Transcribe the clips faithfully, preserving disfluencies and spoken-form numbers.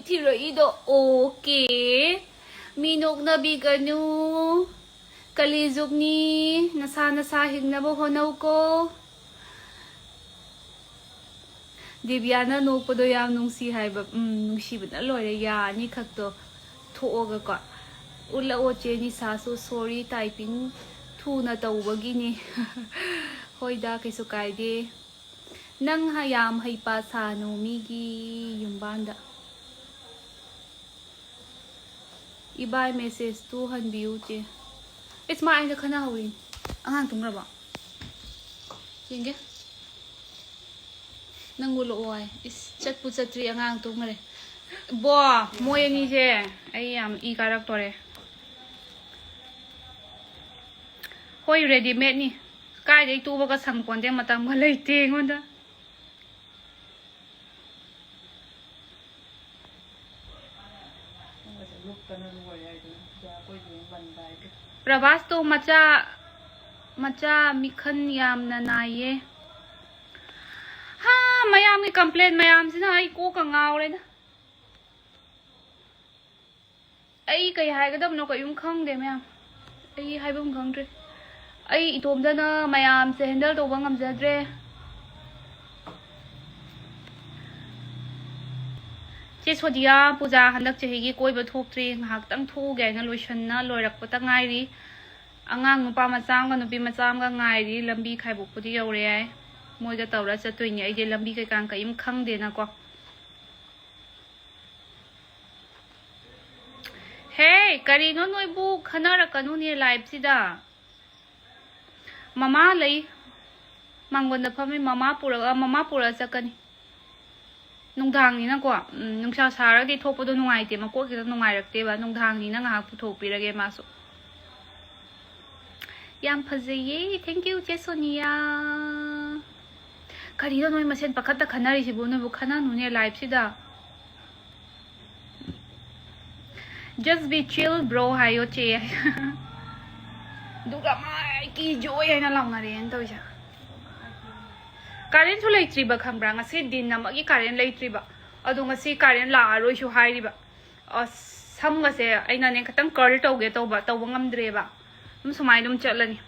ꯊꯤꯔꯛꯏꯗꯣ okay. ꯃꯤ ꯅꯣꯛꯅꯕꯤꯒꯅꯨ꯫ ꯀꯂꯤꯖꯨꯛꯅꯤ꯫ ꯅꯁꯥ ꯅꯁꯥ ꯍꯤꯡꯅꯕ ꯍꯣꯠꯅꯧꯀꯣ꯫ ꯗꯦꯕꯤꯌꯥꯅ ꯅꯣꯛꯄꯗꯣ ꯌꯥꯝ ꯅꯨꯡꯁꯤ ꯍꯥꯏꯕ꯫ ꯎꯝ, ꯅꯨꯡꯁꯤꯕꯅ ꯂꯣꯏꯔꯦ꯫ ꯌꯥ ꯑꯅꯤꯈꯛꯇꯣ ꯊꯣꯛꯑꯒꯀꯣ꯫ ꯎꯠꯂꯛꯑꯣ ꯆꯦ ꯅꯤꯁꯥꯁꯨ꯫ ꯁꯣꯔꯤ, ꯇꯥꯏꯄꯤꯡ ꯊꯨꯅ ꯇꯧꯕꯒꯤꯅꯦ꯫ ꯍꯣꯏꯗ, ꯀꯩꯁꯨ ꯀꯥꯏꯗꯦ꯫ ꯅꯪ ꯍ-, ꯌꯥꯝ ꯍꯩꯄꯥ ꯁꯥꯅꯨ ꯃꯤꯒꯤ ꯌꯨꯝꯕꯥꯟꯗ꯫ ꯏꯕꯥꯏ ꯃꯦꯁꯦꯖꯇꯨ ꯍꯟꯕꯤꯌꯨ ꯆꯦ꯫ ꯏꯁ, ꯃꯥ ꯑꯩꯒ ꯈꯟꯅꯍꯧꯔꯤ꯫ ꯑꯉꯥꯡ ꯇꯨꯝꯈ꯭ꯔꯕꯣ? ꯌꯦꯡꯒꯦ꯫ ꯅꯪ ꯎꯠꯂꯛꯑꯣ ꯍꯥꯏ꯫ ꯏꯁ, ꯆꯠꯄꯨ ꯆꯠꯇ꯭ꯔꯤ, ꯑꯉꯥꯡ ꯇꯨꯝꯈ꯭ꯔꯦ꯫ ꯕꯣ, ꯃꯣꯏ ꯑꯅꯤꯁꯦ ꯑꯩ ꯌꯥꯝ ꯏ ꯀꯥꯔꯛꯇꯣꯔꯦ꯫ ꯍꯣꯏ, ꯔꯦꯗꯤꯃꯦꯗꯅꯤ꯫ ꯀꯥꯏꯗꯩ ꯇꯨꯕꯒ ꯁꯪꯄꯣꯟꯇꯦ, ꯃꯇꯝꯒ ꯂꯩꯇꯦ ꯑꯩꯉꯣꯟꯗ꯫ ꯄ꯭ꯔꯚꯥꯁꯇꯣ ꯃꯆꯥ, ꯃꯆꯥ ꯃꯤꯈꯟ ꯌꯥꯝꯅ ꯅꯥꯏꯌꯦ꯫ ꯍꯥ, ꯃꯌꯥꯝꯒꯤ ꯀꯝꯄ꯭ꯂꯦꯟ ꯃꯌꯥꯝꯁꯤꯅ ꯑꯩ ꯀꯣꯛꯀ ꯉꯥꯎꯔꯦꯗ꯫ ꯑꯩ ꯀꯩ ꯍꯥꯏꯒꯗꯕꯅꯣ ꯀꯔꯤꯝ ꯈꯪꯗꯦ ꯃꯌꯥꯝ꯫ ꯑꯩ ꯍꯥꯏꯐꯝ ꯈꯪꯗ꯭ꯔꯦ꯫ ꯑꯩ ꯏꯇꯣꯝꯇꯅ ꯃꯌꯥꯝꯁꯦ ꯍꯦꯟꯗꯜ ꯇꯧꯕ ꯉꯝꯖꯗ꯭ꯔꯦ꯫ ꯆꯦ ꯁꯣꯗꯤꯌꯥ, ꯄꯨꯖꯥ ꯍꯟꯗꯛ ꯆꯍꯤꯒꯤ ꯀꯣꯏꯕ ꯊꯣꯛꯇ꯭ꯔꯤ꯫ ꯉꯥꯏꯍꯥꯛꯇꯪ ꯊꯣꯛꯎꯒꯦ ꯍꯥꯏꯅ ꯂꯣꯏꯁꯟꯅ ꯂꯣꯏꯔꯛꯄꯇ ꯉꯥꯏꯔꯤ꯫ ꯑꯉꯥꯡ ꯅꯨꯄꯥ ꯃꯆꯥ ꯑꯃꯒ ꯅꯨꯄꯤ ꯃꯆꯥ ꯑꯃꯒ ꯉꯥꯏꯔꯤ꯫ ꯂꯝꯕꯤ ꯈꯥꯏꯕꯣꯛꯄꯨꯗꯤ ꯌꯧꯔꯦ ꯍꯥꯏ꯫ ꯃꯣꯏꯒ ꯇꯧꯔ ꯆꯠꯇꯣꯏꯅꯦ꯫ ꯑꯩꯗꯤ ꯂꯝꯕꯤ ꯀꯩꯀꯥ ꯀꯔꯤꯝ ꯈꯪꯗꯦꯅꯀꯣ꯫ ꯍꯦ, ꯀꯔꯤꯅꯣ ꯅꯣꯏꯕꯨ ꯈꯟꯅꯔꯛꯀꯅꯨꯅꯦ ꯂꯥꯏꯞꯁꯤꯗ꯫ ꯃꯃꯥ ꯂꯩ꯫ ꯃꯥꯡꯒꯣꯟꯗ ꯐꯝꯃꯤ꯫ ꯃꯃꯥ ꯄꯨꯔꯒ, ꯃꯃꯥ ꯄꯨꯔꯒ ꯆꯠꯀꯅꯤ꯫ ꯅꯨꯡꯗꯥꯡꯅꯤꯅꯀꯣ, ꯎꯝ, ꯅꯨꯡꯁꯥ ꯁꯥꯔꯒꯗꯤ ꯊꯣꯛꯄꯗꯣ ꯅꯨꯡꯉꯥꯏꯇꯦ, ꯃꯀꯣꯛ ꯈꯤꯇꯪ ꯅꯨꯡꯉꯥꯏꯔꯛꯇꯦꯕ꯫ ꯅꯨꯡꯗꯥꯡꯅꯤꯅ ꯉꯥꯏꯍꯥꯛ ꯄꯨꯊꯣꯛꯄꯤꯔꯒꯦ ꯃꯥꯁꯨ꯫ ꯌꯥꯝ ꯐꯖꯩꯌꯦ꯫ Thank you, ꯆꯦ ꯁꯣꯅꯤꯌꯥ꯫ ꯀꯔꯤꯅꯣ ꯅꯣꯏ ꯃꯁꯦꯟ ꯄꯥꯈꯠꯇ ꯈꯟꯅꯔꯤꯁꯤꯕꯨ? ꯅꯣꯏꯕꯨ ꯈꯟꯅꯅꯨꯅꯦ ꯂꯥꯏꯞꯁꯤꯗ꯫ Just be chill, bro, ꯍꯥꯏꯌꯣ, ꯆꯦ꯫ ꯑꯗꯨꯒ ꯃꯥꯏ ꯀꯤ ꯖꯣꯏ ꯍꯥꯏꯅ ꯂꯥꯎꯅꯔꯦꯅ ꯇꯧꯔꯤꯁꯦ꯫ ꯀꯥꯔꯦꯟꯁꯨ ꯂꯩꯇ꯭ꯔꯤꯕ, ꯈꯪꯕ꯭ꯔꯥ? ꯉꯁꯤ ꯗꯤꯟ ꯑꯃꯒꯤ ꯀꯥꯔꯦꯟ ꯂꯩꯇ꯭ꯔꯤꯕ꯫ ꯑꯗꯣ ꯉꯁꯤ ꯀꯥꯔꯦꯟ ꯂꯥꯛꯑꯔꯣꯏꯁꯨ ꯍꯥꯏꯔꯤꯕ꯫ ꯑꯁ, ꯁꯝꯒꯁꯦ ꯑꯩꯅꯅꯦ ꯈꯤꯇꯪ ꯀꯔꯜ ꯇꯧꯒꯦ ꯇꯧꯕ, ꯇꯧꯕ ꯉꯝꯗ꯭ꯔꯦꯕ꯫ ꯑꯗꯨꯝ ꯁꯨꯃꯥꯏꯅ ꯑꯗꯨꯝ ꯆꯠꯂꯅꯤ꯫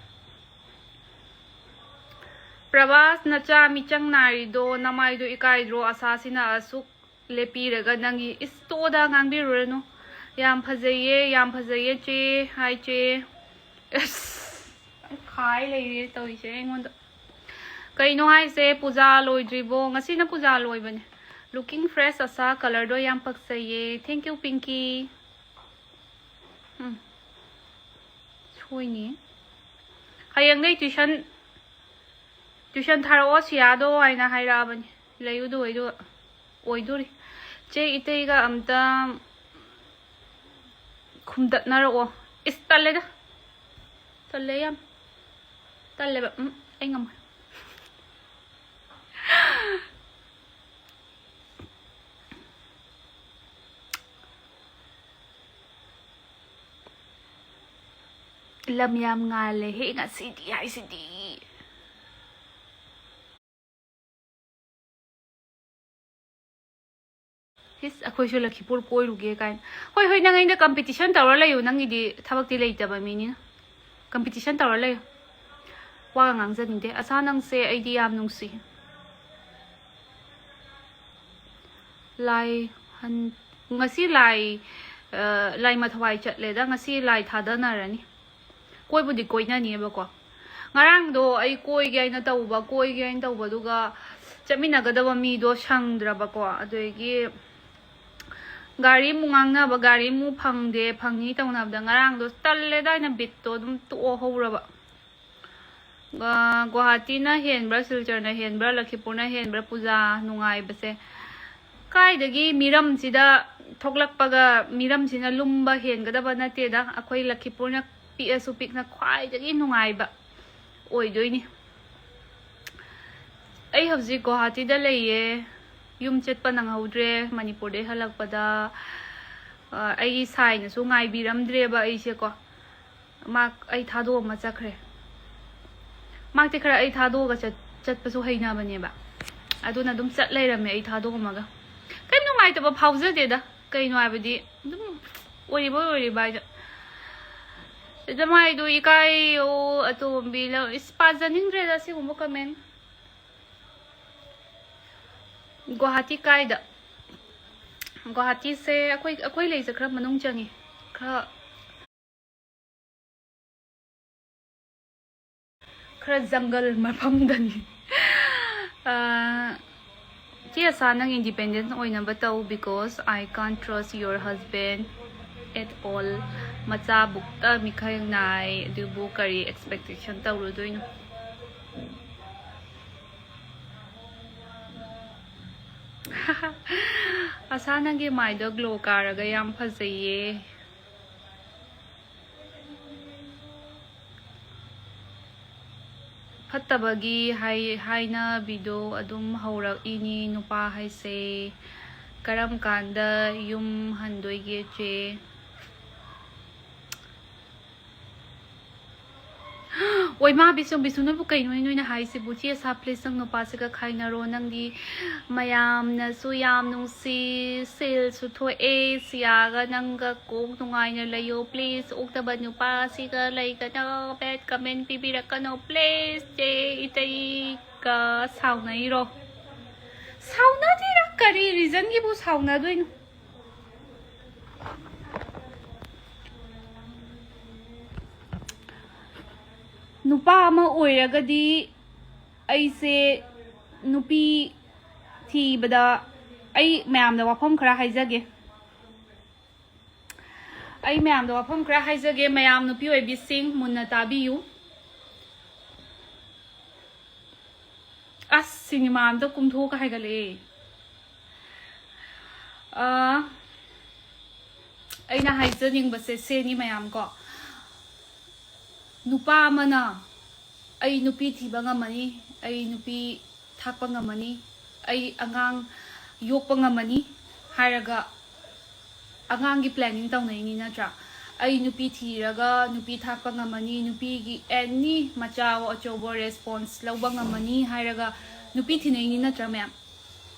ꯄ꯭ꯔꯚꯥꯁ, ꯅꯆꯥ ꯃꯤꯆꯪ ꯅꯥꯏꯔꯤꯗꯣ ꯅꯃꯥꯏꯗꯣ ꯏꯀꯥꯏꯗ꯭ꯔꯣ? ꯑꯁꯥꯁꯤꯅ ꯑꯁꯨꯛ ꯂꯦꯞꯄꯤꯔꯒ ꯅꯪꯒꯤ ꯏꯁꯇꯣꯗ ꯉꯥꯡꯕꯤꯔꯨꯔꯅꯨ꯫ ꯌꯥꯝ ꯐꯖꯩꯌꯦ, ꯌꯥꯝ ꯐꯖꯩꯌꯦ ꯆꯦ꯫ ꯍꯥꯏ ꯆꯦ꯫ ꯑꯁ, ꯌꯥꯝ ꯈꯥꯏ ꯂꯩꯔꯦ ꯇꯧꯔꯤꯁꯦ ꯑꯩꯉꯣꯟꯗ꯫ ꯀꯩꯅꯣ ꯍꯥꯏꯁꯦ, ꯄꯨꯖꯥ ꯂꯣꯏꯗ꯭ꯔꯤꯕꯣ? ꯉꯁꯤꯅ ꯄꯨꯖꯥ ꯂꯣꯏꯕꯅꯦ꯫ Looking fresh ꯑꯁꯥ, ꯀꯂꯔꯗꯣ ꯌꯥꯝ ꯄꯛꯆꯩꯌꯦ꯫ Thank you, ꯄꯤꯡꯀꯤ꯫ Um. ꯁꯣꯏꯅꯤ꯫ ꯍꯌꯦꯡꯗꯩ tuition, tuition ꯊꯥꯔꯛꯑꯣ ꯁꯤꯌꯥꯗꯣ ꯍꯥꯏꯅ ꯍꯥꯏꯔꯛꯑꯕꯅꯤ꯫ ꯂꯩꯌꯨꯗꯣ ꯑꯣꯏꯗꯣ-, ꯑꯣꯏꯗꯣꯔꯤ꯫ ꯆꯦ ꯏꯇꯩꯒ ꯑꯝꯇ ꯈꯨꯝꯗꯠꯅꯔꯛꯑꯣ꯫ ꯏꯁ, ꯇꯜꯂꯦꯗ꯫ ꯇꯜꯂꯦ ꯌꯥꯝ꯫ ꯇꯜꯂꯦꯕ꯫ ꯎꯝ, ꯑꯩ ꯉꯝꯃꯣꯏ꯫ ꯂꯝ ꯌꯥꯝ ꯉꯥꯜꯂꯦ ꯍꯦ ꯉꯁꯤꯗꯤ ꯍꯥꯏꯁꯤꯗꯤ꯫ ꯏꯁ, ꯑꯩꯈꯣꯏꯁꯨ ꯂꯈꯤꯄꯨꯔ ꯀꯣꯏꯔꯨꯒꯦ ꯀꯥꯏꯅ꯫ ꯍꯣꯏ, ꯍꯣꯏ, ꯅꯪ ꯑꯩꯅ competition ꯇꯧꯔ ꯂꯩꯌꯨ, ꯅꯪꯒꯤꯗꯤ ꯊꯕꯛꯇꯤ ꯂꯩꯇꯕ ꯃꯤꯅꯤꯅ꯫ Competition ꯇꯧꯔ ꯂꯩꯌꯨ꯫ ꯋꯥꯒ ꯉꯥꯡꯖꯅꯤꯡꯗꯦ꯫ ꯑꯁꯥ, ꯅꯪꯁꯦ ꯑꯩꯗꯤ ꯌꯥꯝ ꯅꯨꯡꯁꯤ꯫ ꯂꯥꯏ ꯍꯟ-, ꯉꯁꯤ ꯂꯥꯏ, ꯑ, ꯂꯥꯏ ꯃꯊꯋꯥꯏ ꯆꯠꯂꯦꯗ, ꯉꯁꯤ ꯂꯥꯏ ꯊꯥꯗꯅꯔꯅꯤ꯫ ꯀꯣꯏꯕꯨꯗꯤ ꯀꯣꯏꯅꯅꯤꯕꯀꯣ꯫ ꯉꯔꯥꯡꯗꯣ ꯑꯩ ꯀꯣꯏꯒꯦ ꯍꯥꯏꯅ ꯇꯧꯕ, ꯀꯣꯏꯒꯦ ꯍꯥꯏꯅ ꯇꯧꯕꯗꯨꯒ ꯆꯠꯃꯤꯟꯅꯒꯗꯕ ꯃꯤꯗꯣ ꯁꯪꯗ꯭ꯔꯕꯀꯣ꯫ ꯑꯗꯨꯗꯒꯤ ꯒꯥꯔꯤ ꯑꯃꯨꯛ ꯉꯥꯡꯅꯕ, ꯒꯥꯔꯤ ꯑꯃꯨꯛ ꯐꯪꯗꯦ, ꯐꯪꯅꯤ ꯇꯧꯅꯕꯗ ꯉꯔꯥꯡꯗꯣ ꯇꯜꯂꯦꯗ, ꯑꯩꯅ ꯕꯤꯠꯇꯣ ꯑꯗꯨꯝ ꯇꯣꯛꯑ ꯍꯧꯔꯕ꯫ ꯑ, ꯒꯨꯋꯥꯍꯥꯇꯤꯅ ꯍꯦꯟꯕ꯭ꯔꯥ, ꯁꯤꯜꯆꯔꯅ ꯍꯦꯟꯕ꯭ꯔꯥ, ꯂꯈꯤꯄꯨꯔꯅ ꯍꯦꯟꯕ꯭ꯔꯥ ꯄꯨꯖꯥ ꯅꯨꯡꯉꯥꯏꯕꯁꯦ? ꯀꯥꯏꯗꯒꯤ ꯃꯤꯔꯝꯁꯤꯗ ꯊꯣꯛꯂꯛꯄꯒ ꯃꯤꯔꯝꯁꯤꯅ ꯂꯨꯝꯕ ꯍꯦꯟꯒꯗꯕ ꯅꯠꯇꯦꯗ꯫ ꯑꯩꯈꯣꯏ ꯂꯈꯤꯄꯨꯔꯅ ꯄꯤꯛꯑꯁꯨ ꯄꯤꯛꯅ ꯈ꯭ꯋꯥꯏꯗꯒꯤ ꯅꯨꯡꯉꯥꯏꯕ ꯑꯣꯏꯗꯣꯏꯅꯤ꯫ ꯑꯩ ꯍꯧꯖꯤꯛ ꯒꯨꯋꯥꯍꯥꯇꯤꯗ ꯂꯩꯌꯦ꯫ ꯌꯨꯝ ꯆꯠꯄ ꯅꯪꯍꯧꯗ꯭ꯔꯦ ꯃꯅꯤꯄꯨꯔꯗꯩ ꯍꯜꯂꯛꯄꯗ꯫ ꯑ, ꯑꯩꯒꯤ ꯁꯥꯏꯅꯁꯨ ꯉꯥꯏꯕꯤꯔꯝꯗ꯭ꯔꯦꯕ ꯑꯩꯁꯦꯀꯣ꯫ ꯃꯥ ꯑꯩ ꯊꯥꯗꯣꯛꯑꯝꯃ ꯆꯠꯈ꯭ꯔꯦ꯫ ꯃꯥꯛꯇꯤ ꯈꯔ ꯑꯩ ꯊꯥꯗꯣꯛꯑꯒ ꯆꯠ-, ꯆꯠꯄꯁꯨ ꯍꯩꯅꯕꯅꯦꯕ꯫ ꯑꯗꯨꯅ ꯑꯗꯨꯝ ꯆꯠ ꯂꯩꯔꯝꯃꯦ ꯑꯩ ꯊꯥꯗꯣꯛꯑꯝꯃꯒ꯫ ꯀꯩꯝ ꯅꯨꯡꯉꯥꯏꯇꯕ ꯐꯥꯎꯖꯗꯦꯗ꯫ ꯀꯩꯅꯣ ꯍꯥꯏꯕꯗꯤ, ꯑꯗꯨꯝ ꯑꯣꯏꯔꯤꯕ ꯑꯣꯏꯔꯤꯕ ꯍꯥꯏꯗ꯫ ꯁꯤꯗ ꯃꯥꯏꯗꯣ ꯏꯀꯥꯏꯌꯣ, ꯑꯇꯣꯝꯕꯤ ꯂꯧ-, ꯏꯁ, ꯄꯥꯖꯅꯤꯡꯗ꯭ꯔꯦꯗ ꯁꯤꯒꯨꯝꯕ comment꯫ ꯒꯨꯋꯥꯍꯥꯇꯤ ꯀꯥꯏꯗ? ꯒꯨꯋꯥꯍꯥꯇꯤꯁꯦ ꯑꯩꯈꯣꯏ, ꯑꯩꯈꯣꯏ ꯂꯩꯁꯦ ꯈꯔ ꯃꯅꯨꯡ ꯆꯪꯉꯤ꯫ ꯈꯔ ꯈꯔ ꯖꯪꯒꯜ ꯃꯐꯝꯗꯅꯤ꯫ ꯑꯥ, ꯆꯦ ꯑꯁꯥ, ꯅꯪ independent ꯑꯣꯏꯅꯕ ꯇꯧ, because I can't trust your husband at all. ꯃꯆꯥ ꯕꯨꯛꯇ ꯃꯤꯈꯥꯏ ꯅꯥꯏ, ꯑꯗꯨꯕꯨ ꯀꯔꯤ expectation ꯇꯧꯔꯨꯗꯣꯏꯅꯣ? ꯑꯁꯥ, ꯅꯪꯒꯤ ꯃꯥꯏꯗꯣ ꯒ꯭ꯂꯣ ꯀꯥꯔꯒ ꯌꯥꯝ ꯐꯖꯩꯌꯦ꯫ ꯐꯠꯇꯕꯒꯤ ꯍꯥꯏ-, ꯍꯥꯏꯅꯕꯤꯗꯣ ꯑꯗꯨꯝ ꯍꯧꯔꯛꯏꯅꯤ ꯅꯨꯄꯥ ꯍꯥꯏꯁꯦ꯫ ꯀꯔꯝ ꯀꯥꯟꯗ ꯌꯨꯝ ꯍꯟꯗꯣꯏꯒꯦ ꯆꯦ? ꯑꯣꯏꯃꯥ ꯕꯤꯁꯨ, ꯕꯤꯁꯨ ꯅꯣꯏꯕꯨ ꯀꯩꯅꯣ ꯅꯣꯏꯅ ꯍꯥꯏꯁꯤꯕꯨ? ꯆꯦ ꯑꯁꯥ, please, ꯅꯪ ꯅꯨꯄꯥꯁꯤꯒ ꯈꯥꯏꯅꯔꯣ꯫ ꯅꯪꯗꯤ ꯃꯌꯥꯝꯅꯁꯨ ꯌꯥꯝ ꯅꯨꯡꯁꯤ, ꯁꯦꯜꯁꯨ ꯊꯣꯛꯑꯦ, ꯁꯤꯌꯥꯒ ꯅꯪꯒ ꯀꯣꯛ ꯅꯨꯡꯉꯥꯏꯅ ꯂꯩꯌꯣ, please꯫ ꯑꯣꯛꯇꯕ ꯅꯨꯄꯥꯁꯤꯒ ꯂꯩꯒꯅꯣ, bad comment ꯄꯤꯕꯤꯔꯛꯀꯅꯣ, please꯫ ꯆꯦ ꯏꯇꯩꯒ ꯁꯥꯎꯅꯩꯔꯣ? ꯁꯥꯎꯅꯗꯦꯗ, ꯀꯔꯤ reasonꯒꯤꯕꯨ ꯁꯥꯎꯅꯗꯣꯏꯅꯣ? ꯅꯨꯄꯥ ꯑꯃ ꯑꯣꯏꯔꯒꯗꯤ ꯑꯩꯁꯦ ꯅꯨꯄꯤ ꯊꯤꯕꯗ ꯑꯩ ꯃꯌꯥꯝꯗ ꯋꯥꯐꯝ ꯈꯔ ꯍꯥꯏꯖꯒꯦ꯫ ꯑꯩ ꯃꯌꯥꯝꯗ ꯋꯥꯐꯝ ꯈꯔ ꯍꯥꯏꯖꯒꯦ, ꯃꯌꯥꯝ ꯅꯨꯄꯤ ꯑꯣꯏꯕꯤꯁꯤꯡ ꯃꯨꯟꯅ ꯇꯥꯕꯤꯌꯨ꯫ ꯑꯁ, ꯁꯤꯅꯦꯃꯥ ꯑꯝꯇ ꯀꯨꯝꯊꯣꯛꯑꯒ ꯍꯥꯏꯒꯠꯂꯛꯑꯦ꯫ ꯑ, ꯑꯩꯅ ꯍꯥꯏꯖꯅꯤꯡꯕꯁꯦ ꯁꯦꯅꯤ ꯃꯌꯥꯝ ꯀꯣ, ꯅꯨꯄꯥ ꯑꯃꯅ "ꯑꯩ ꯅꯨꯄꯤ ꯊꯤꯕ ꯉꯝꯃꯅꯤ, ꯑꯩ ꯅꯨꯄꯤ ꯊꯥꯛꯄ ꯉꯝꯃꯅꯤ, ꯑꯩ ꯑꯉꯥꯡ ꯌꯣꯛꯄ ꯉꯝꯃꯅꯤ" ꯍꯥꯏꯔꯒ ꯑꯉꯥꯡꯒꯤ planning ꯇꯧꯅꯩꯅꯤ ꯅꯠꯇ꯭ꯔꯥ? "ꯑꯩ ꯅꯨꯄꯤ ꯊꯤꯔꯒ ꯅꯨꯄꯤ ꯊꯥꯛꯄ ꯉꯝꯃꯅꯤ, ꯅꯨꯄꯤꯒꯤ any ꯃꯆꯥ ꯑꯆꯧꯕ response ꯂꯧꯕ ꯉꯝꯃꯅꯤ" ꯍꯥꯏꯔꯒ ꯅꯨꯄꯤ ꯊꯤꯅꯩꯅꯤ ꯅꯠꯇ꯭ꯔꯥ ꯃꯌꯥꯝ?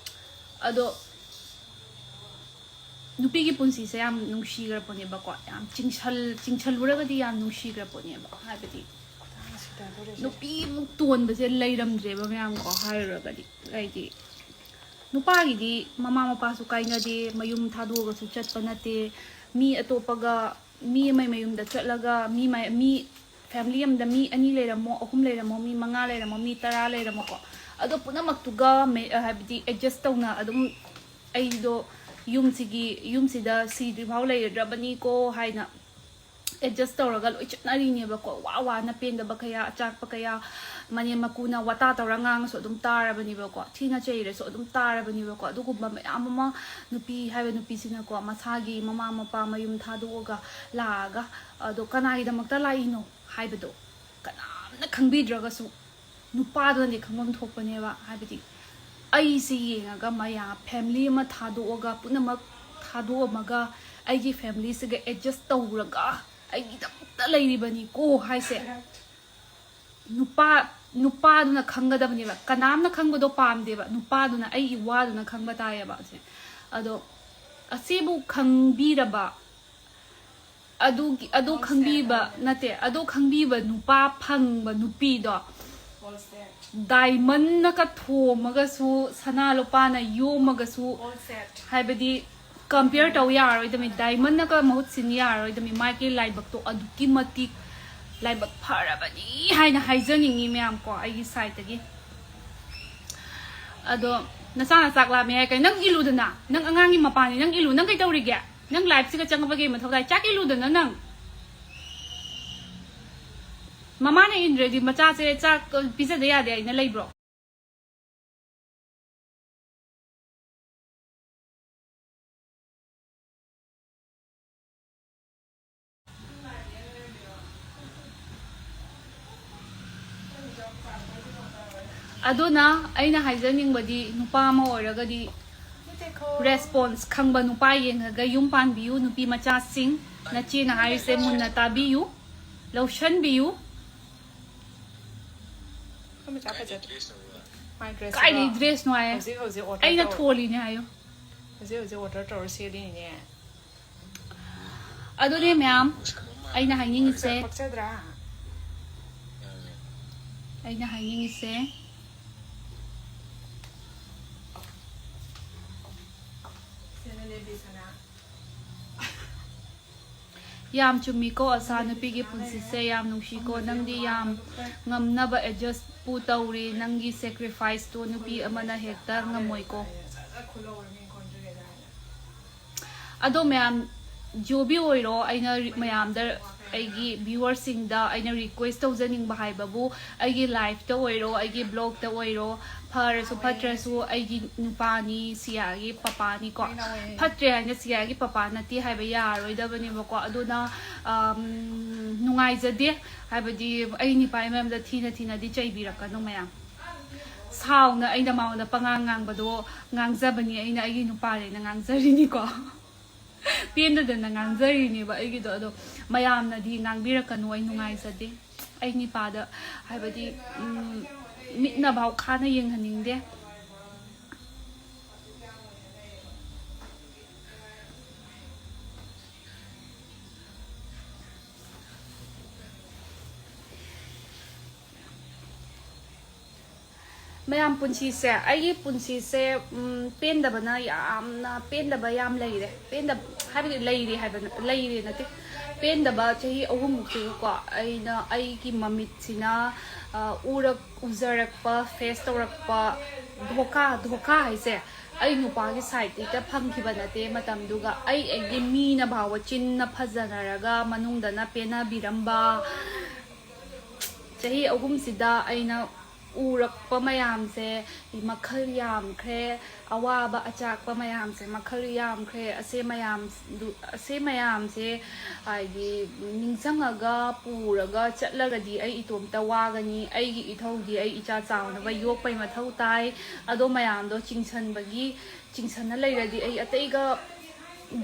ꯑꯗꯣ ꯅꯨꯄꯤꯒꯤ ꯄꯨꯟꯁꯤꯁꯦ ꯌꯥꯝ ꯅꯨꯡꯁꯤꯈ꯭ꯔ ꯄꯣꯠꯅꯦꯕꯀꯣ, ꯌꯥꯝ ꯆꯤꯡꯁꯜ ꯆꯤꯡꯁꯜꯂꯨꯔꯒꯗꯤ ꯌꯥꯝ ꯅꯨꯡꯁꯤꯈ꯭ꯔ ꯄꯣꯠꯅꯦꯕ꯫ ꯍꯥꯏꯕꯗꯤ ꯅꯨꯄꯤꯃꯨꯛ ꯇꯣꯟꯕꯁꯦ ꯂꯩꯔꯝꯗ꯭ꯔꯦꯕ ꯃꯌꯥꯝ ꯀꯣ, ꯍꯥꯏꯔꯨꯔꯒꯗꯤ꯫ ꯍꯥꯏꯗꯤ ꯅꯨꯄꯥꯒꯤꯗꯤ ꯃꯃꯥ ꯃꯄꯥꯁꯨ ꯀꯥꯏꯅꯗꯦ, ꯃꯌꯨꯝ ꯊꯥꯗꯣꯛꯑꯒꯁꯨ ꯆꯠꯄ ꯅꯠꯇꯦ, ꯃꯤ ꯑꯇꯣꯞꯄꯒ, ꯃꯤ ꯑꯃꯒꯤ ꯃꯌꯨꯝꯗ ꯆꯠꯂꯒ ꯃꯤ ꯃ- ꯃꯤ ꯐꯦꯃꯤꯂꯤ ꯑꯃꯗ ꯃꯤ ꯑꯅꯤ ꯂꯩꯔꯝꯃꯣ, ꯑꯍꯨꯝ ꯂꯩꯔꯝꯃꯣ, ꯃꯤ ꯃꯉꯥ ꯂꯩꯔꯝꯃꯣ, ꯃꯤ ꯇꯔꯥ ꯂꯩꯔꯝꯃꯣꯀꯣ, ꯑꯗꯣ ꯄꯨꯝꯅꯃꯛꯇꯨꯒ ꯃꯦ- ꯍꯥꯏꯕꯗꯤ ꯑꯦꯗꯖꯁ ꯇꯧꯅ ꯑꯗꯨꯝ ꯑꯩꯗꯣ ꯌꯨꯝꯁꯤꯒꯤ ꯌꯨꯝꯁꯤꯗ ꯁꯤꯗ꯭ꯔꯤꯐꯥꯎ ꯂꯩꯔꯗ꯭ꯔꯕꯅꯤꯀꯣ ꯍꯥꯏꯅ ꯑꯦꯗꯖꯁ ꯇꯧꯔꯒ ꯂꯣꯏ ꯆꯠꯅꯔꯤꯅꯦꯕꯀꯣ꯫ ꯋꯥ ꯋꯥꯅ ꯄꯦꯟꯗꯕ ꯀꯌꯥ, ꯑꯆꯥꯛꯄ ꯀꯌꯥ, ꯃꯅꯦꯝ ꯃꯀꯨꯅ ꯋꯥꯇꯥ ꯇꯧꯔ ꯉꯥꯡꯉꯁꯨ ꯑꯗꯨꯝ ꯇꯥꯔꯕꯅꯦꯕꯀꯣ, ꯊꯤꯅ ꯆꯩꯔꯁꯨ ꯑꯗꯨꯝ ꯇꯥꯔꯕꯅꯦꯕꯀꯣ꯫ ꯑꯗꯨꯒꯨꯝꯕ ꯃꯌꯥꯝ ꯑꯃ ꯅꯨꯄꯤ ꯍꯥꯏꯕ ꯅꯨꯄꯤꯁꯤꯅꯀꯣ, ꯃꯁꯥꯒꯤ ꯃꯃꯥ ꯃꯄꯥ ꯃꯌꯨꯝ ꯊꯥꯗꯣꯛꯑꯒ ꯂꯥꯛꯑꯒ, ꯑꯗꯣ ꯀꯅꯥꯒꯤꯗꯃꯛꯇ ꯂꯥꯛꯏꯅꯣ ꯍꯥꯏꯕꯗꯣ ꯀꯅꯥꯝꯅ ꯈꯪꯕꯤꯗ꯭ꯔꯒꯁꯨ ꯅꯨꯄꯥꯗꯨꯅꯗꯤ ꯈꯪꯐꯝ ꯊꯣꯛꯄꯅꯦꯕ꯫ ꯍꯥꯏꯕꯗꯤ ꯑꯩꯁꯦ ꯌꯦꯡꯉꯒ ꯃꯌꯥꯝ, ꯐꯦꯃꯤꯂꯤ ꯑꯃ ꯊꯥꯗꯣꯛꯑꯒ, ꯄꯨꯝꯅꯃꯛ ꯊꯥꯗꯣꯛꯑꯝꯃꯒ ꯑꯩꯒꯤ ꯐꯦꯃꯤꯂꯤꯁꯤꯒ ꯑꯦꯗꯖꯁ ꯇꯧꯔꯒ ꯑꯩꯒꯤꯗꯃꯛꯇ ꯂꯩꯔꯤꯕꯅꯤꯀꯣ ꯍꯥꯏꯁꯦ꯫ ꯅꯨꯄꯥ ꯅꯨꯄꯥꯗꯨꯅ ꯈꯪꯒꯗꯕꯅꯦꯕ꯫ ꯀꯅꯥꯝꯅ ꯈꯪꯕꯗꯣ ꯄꯥꯝꯗꯦꯕ, ꯅꯨꯄꯥꯗꯨꯅ, ꯑꯩꯒꯤ ꯋꯥꯗꯨꯅ ꯈꯪꯕ ꯇꯥꯏꯌꯦꯕ ꯑꯁꯦ꯫ ꯑꯗꯣ ꯑꯁꯤꯕꯨ ꯈꯪꯕꯤꯔꯕ, ꯑꯗꯨꯒꯤ ꯑꯗꯨ ꯈꯪꯕꯤꯕ ꯅꯠꯇꯦ, ꯑꯗꯨ ꯈꯪꯕꯤꯕ ꯅꯨꯄꯥ ꯐꯪꯕ ꯅꯨꯄꯤꯗꯣ, ꯗꯥꯏꯃꯟꯅꯒ ꯊꯣꯝꯃꯒꯁꯨ, ꯁꯅꯥ ꯂꯨꯄꯥꯅ ꯌꯣꯝꯃꯒꯁꯨ, ꯍꯥꯏꯕꯗꯤ ꯀꯝꯄꯤꯌꯔ ꯇꯧ ꯌꯥꯔꯣꯏꯗꯕꯅꯤ, ꯗꯥꯏꯃꯟꯅꯒ ꯃꯍꯨꯠ ꯁꯤꯟ ꯌꯥꯔꯣꯏꯗꯕꯅꯤ꯫ ꯃꯥꯒꯤ ꯂꯥꯏꯕꯛꯇꯣ ꯑꯗꯨꯛꯀꯤ ꯃꯇꯤꯛ ꯂꯥꯏꯕꯛ ꯐꯔꯕꯅꯤ ꯍꯥꯏꯅ ꯍꯥꯏꯖꯅꯤꯡꯉꯤ ꯃꯌꯥꯝ ꯀꯣ, ꯑꯩꯒꯤ ꯁꯥꯏꯠꯇꯒꯤ꯫ ꯑꯗꯣ ꯅꯆꯥꯅ ꯆꯥꯛ ꯂꯥꯝꯃꯦ ꯍꯥꯏ ꯀꯩ? ꯅꯪ ꯏꯜꯂꯨꯗꯅ, ꯅꯪ ꯑꯉꯥꯡꯒꯤ ꯃꯄꯥꯅꯤ, ꯅꯪ ꯏꯜꯂꯨ꯫ ꯅꯪ ꯀꯩ ꯇꯧꯔꯤꯒꯦ? ꯅꯪ ꯂꯥꯏꯐꯁꯤꯒ ꯆꯪꯉꯛꯄꯒꯤ ꯃꯊꯧ ꯇꯥꯏ? ꯆꯥꯛ ꯏꯜꯂꯨꯗꯅ ꯅꯪ꯫ ꯃꯃꯥꯅ ꯏꯟꯗ꯭ꯔꯗꯤ ꯃꯆꯥꯁꯦ ꯆꯥꯛ ꯄꯤꯖꯗ ꯌꯥꯗꯦ ꯍꯥꯏꯅ ꯂꯩꯕ꯭ꯔꯣ? ꯑꯗꯨꯅ ꯑꯩꯅ ꯍꯥꯏꯖꯅꯤꯡꯕꯗꯤ, ꯅꯨꯄꯥ ꯑꯃ ꯑꯣꯏꯔꯒꯗꯤ ꯔꯦꯁꯄꯣꯟꯁ ꯈꯪꯕ ꯅꯨꯄꯥ ꯌꯦꯡꯉꯒ ꯌꯨꯝ ꯄꯥꯟꯕꯤꯌꯨ꯫ ꯅꯨꯄꯤ ꯃꯆꯥꯁꯤꯡ, ꯅꯆꯦꯅ ꯍꯥꯏꯔꯤꯁꯦ ꯃꯨꯟꯅ ꯇꯥꯕꯤꯌꯨ, ꯂꯧꯁꯟꯕꯤꯌꯨ꯫ ꯑꯩꯈꯣꯏ ꯃꯆꯥ ꯐꯖꯗ꯭ꯔꯦ꯫ ꯃꯥꯏ ꯗ꯭ꯔꯦꯁꯁꯤꯒ ꯀꯥꯏꯗꯩ ꯗ꯭ꯔꯦꯁꯅꯣ ꯍꯥꯏꯌꯦ? ꯍꯧꯖꯤꯛ ꯍꯧꯖꯤꯛ ꯑꯣꯔꯗꯔ ꯑꯩꯅ ꯇꯧꯔꯦ꯫ ꯊꯣꯜꯂꯤꯅꯦ ꯍꯥꯏꯌꯣ꯫ ꯍꯧꯖꯤꯛ ꯍꯧꯖꯤꯛ ꯑꯣꯔꯗꯔ ꯇꯧꯔ ꯁꯦꯠꯂꯤꯅꯦ꯫ ꯑꯗꯨꯅꯦ ꯃꯌꯥꯝ, ꯑꯩꯅ ꯍꯥꯏꯅꯤꯡꯉꯤꯁꯦ, ꯄꯛꯆꯗ꯭ꯔꯥ? ꯑꯩꯅ ꯍꯥꯏꯅꯤꯡꯉꯤꯁꯦ꯫ ꯁꯦꯅ ꯂꯦꯝꯕꯤ ꯁꯅꯥ꯫ ꯌꯥꯝ ꯆꯨꯝꯃꯤꯀꯣ ꯑꯁꯥ, ꯅꯨꯄꯤꯒꯤ ꯄꯨꯟꯁꯤꯁꯦ ꯌꯥꯝ ꯅꯨꯡꯁꯤꯀꯣ꯫ ꯅꯪꯗꯤ ꯌꯥꯝ ꯉꯝꯅꯕ ꯑꯦꯗꯖꯁꯄꯨ ꯇꯧꯔꯤ꯫ ꯅꯪꯒꯤ ꯁꯦꯀ꯭ꯔꯤꯐꯥꯏꯁꯇꯣ ꯅꯨꯄꯤ ꯑꯃꯅ ꯍꯦꯛꯇ ꯉꯝꯃꯣꯏꯀꯣ꯫ ꯑꯗꯣ ꯃꯌꯥꯝ, ꯖꯣꯕꯤ ꯑꯣꯏꯔꯣ, ꯑꯩꯅ ꯔꯤ- ꯃꯌꯥꯝꯗ, ꯑꯩꯒꯤ ꯚ꯭ꯌꯨꯋꯔꯁꯤꯡꯗ ꯑꯩꯅ ꯔꯤꯀ꯭ꯋꯦꯁ ꯇꯧꯖꯅꯤꯡꯕ ꯍꯥꯏꯕꯕꯨ, ꯑꯩꯒꯤ ꯂꯥꯏꯐꯇ ꯑꯣꯏꯔꯣ, ꯑꯩꯒꯤ ꯕ꯭ꯂꯣꯛꯇ ꯑꯣꯏꯔꯣ, ꯐꯔꯁꯨ ꯐꯠꯇ꯭ꯔꯁꯨ ꯑꯩꯒꯤ ꯅꯨꯄꯥꯅꯤ, ꯁꯤꯌꯥꯒꯤ ꯄꯄꯥꯅꯤꯀꯣ꯫ ꯐꯠꯇ꯭ꯔꯦ ꯍꯥꯏꯅ ꯁꯤꯌꯥꯒꯤ ꯄꯄꯥ ꯅꯠꯇꯦ ꯍꯥꯏꯕ ꯌꯥꯔꯣꯏꯗꯕꯅꯦꯕꯀꯣ꯫ ꯑꯗꯨꯅ ꯑꯝ, ꯅꯨꯡꯉꯥꯏꯖꯗꯦ, ꯍꯥꯏꯕꯗꯤ ꯑꯩ ꯅꯨꯄꯥꯒꯤ ꯃꯔꯝꯗ ꯊꯤꯅ ꯊꯤꯅꯗꯤ ꯆꯩꯕꯤꯔꯛꯀꯅꯨ ꯃꯌꯥꯝ꯫ ꯁꯥꯎꯅ ꯑꯩꯅ ꯃꯉꯣꯟꯗ ꯄꯉꯥꯡ ꯉꯥꯡꯕꯗꯣ ꯉꯥꯡꯖꯕꯅꯤ, ꯑꯩꯅ ꯑꯩꯒꯤ ꯅꯨꯄꯥꯅꯦꯅ ꯉꯥꯡꯖꯔꯤꯅꯤꯀꯣ꯫ ꯄꯦꯟꯗꯗꯅ ꯉꯥꯡꯖꯔꯤꯅꯦꯕ ꯑꯩꯒꯤꯗꯣ꯫ ꯑꯗꯣ ꯃꯌꯥꯝꯅꯗꯤ ꯉꯥꯡꯕꯤꯔꯛꯀꯅꯨ, ꯑꯩ ꯅꯨꯡꯉꯥꯏꯖꯗꯦ꯫ ꯑꯩ ꯅꯤꯄꯥꯗ, ꯍꯥꯏꯕꯗꯤ, ꯎꯝ, ꯃꯤꯠꯅꯐꯥꯎ ꯈꯥꯅ ꯌꯦꯡꯍꯟꯅꯤꯡꯗꯦ꯫ ꯃꯌꯥꯝ, ꯄꯨꯟꯁꯤꯁꯦ, ꯑꯩꯒꯤ ꯄꯨꯟꯁꯤꯁꯦ, ꯎꯝ, ꯄꯦꯟꯗꯕꯅ ꯌꯥꯝꯅ, ꯄꯦꯟꯗꯕ ꯌꯥꯝ ꯂꯩꯔꯦ꯫ ꯄꯦꯟꯗꯕ ꯍꯥꯏꯕꯗꯤ ꯂꯩꯔꯦ ꯍꯥꯏꯕ ꯅ-, ꯂꯩꯔꯦ ꯅꯠꯇꯦ꯫ ꯄꯦꯟꯗꯕ ꯆꯍꯤ ꯑꯍꯨꯝꯃꯨꯛꯁꯤꯒꯀꯣ, ꯑꯩꯅ ꯑꯩꯒꯤ ꯃꯃꯤꯠꯁꯤꯅ, ꯑ, ꯎꯔꯛ-, ꯎꯖꯔꯛꯄ, ꯐꯦꯁ ꯇꯧꯔꯛꯄ ꯙꯣꯀꯥ, ꯙꯣꯀꯥ ꯍꯥꯏꯁꯦ ꯑꯩ ꯅꯨꯄꯥꯒꯤ ꯁꯥꯏꯠꯇ ꯍꯦꯛꯇ ꯐꯪꯈꯤꯕ ꯅꯠꯇꯦ꯫ ꯃꯇꯝꯗꯨꯒ ꯑꯩ, ꯑꯩꯒꯤ ꯃꯤꯅ ꯐꯥꯎꯕ ꯆꯤꯟꯅ ꯐꯖꯅꯔꯒ ꯃꯅꯨꯡꯗꯅ ꯄꯦꯟꯅꯕꯤꯔꯝꯕ, ꯆꯍꯤ ꯑꯍꯨꯝꯁꯤꯗ ꯑꯩꯅ ꯎꯔꯛꯄ ꯃꯌꯥꯝꯁꯦ ꯃꯈꯜ ꯌꯥꯝꯈ꯭ꯔꯦ꯫ ꯑꯋꯥꯕ ꯑꯆꯥꯛꯄ ꯃꯌꯥꯝꯁꯦ ꯃꯈꯜ ꯌꯥꯝꯈ꯭ꯔꯦ꯫ ꯑꯁꯦ ꯃꯌꯥꯝꯗꯨ, ꯑꯁꯦ ꯃꯌꯥꯝꯁꯦ ꯍꯥꯏꯗꯤ ꯅꯤꯡꯁꯤꯡꯉꯒ ꯄꯨꯔꯒ ꯆꯠꯂꯒꯗꯤ ꯑꯩ ꯏꯇꯣꯝꯇ ꯋꯥꯒꯅꯤ꯫ ꯑꯩꯒꯤ ꯏꯊꯧꯗꯤ ꯑꯩ ꯏꯆꯥ ꯆꯥꯎꯅꯕ ꯌꯣꯛꯄꯩ ꯃꯊꯧ ꯇꯥꯏ꯫ ꯑꯗꯣ ꯃꯌꯥꯝꯗꯣ ꯆꯤꯡꯁꯟꯕꯒꯤ, ꯆꯤꯡꯁꯟꯅ ꯂꯩꯔꯗꯤ ꯑꯩ ꯑꯇꯩꯒ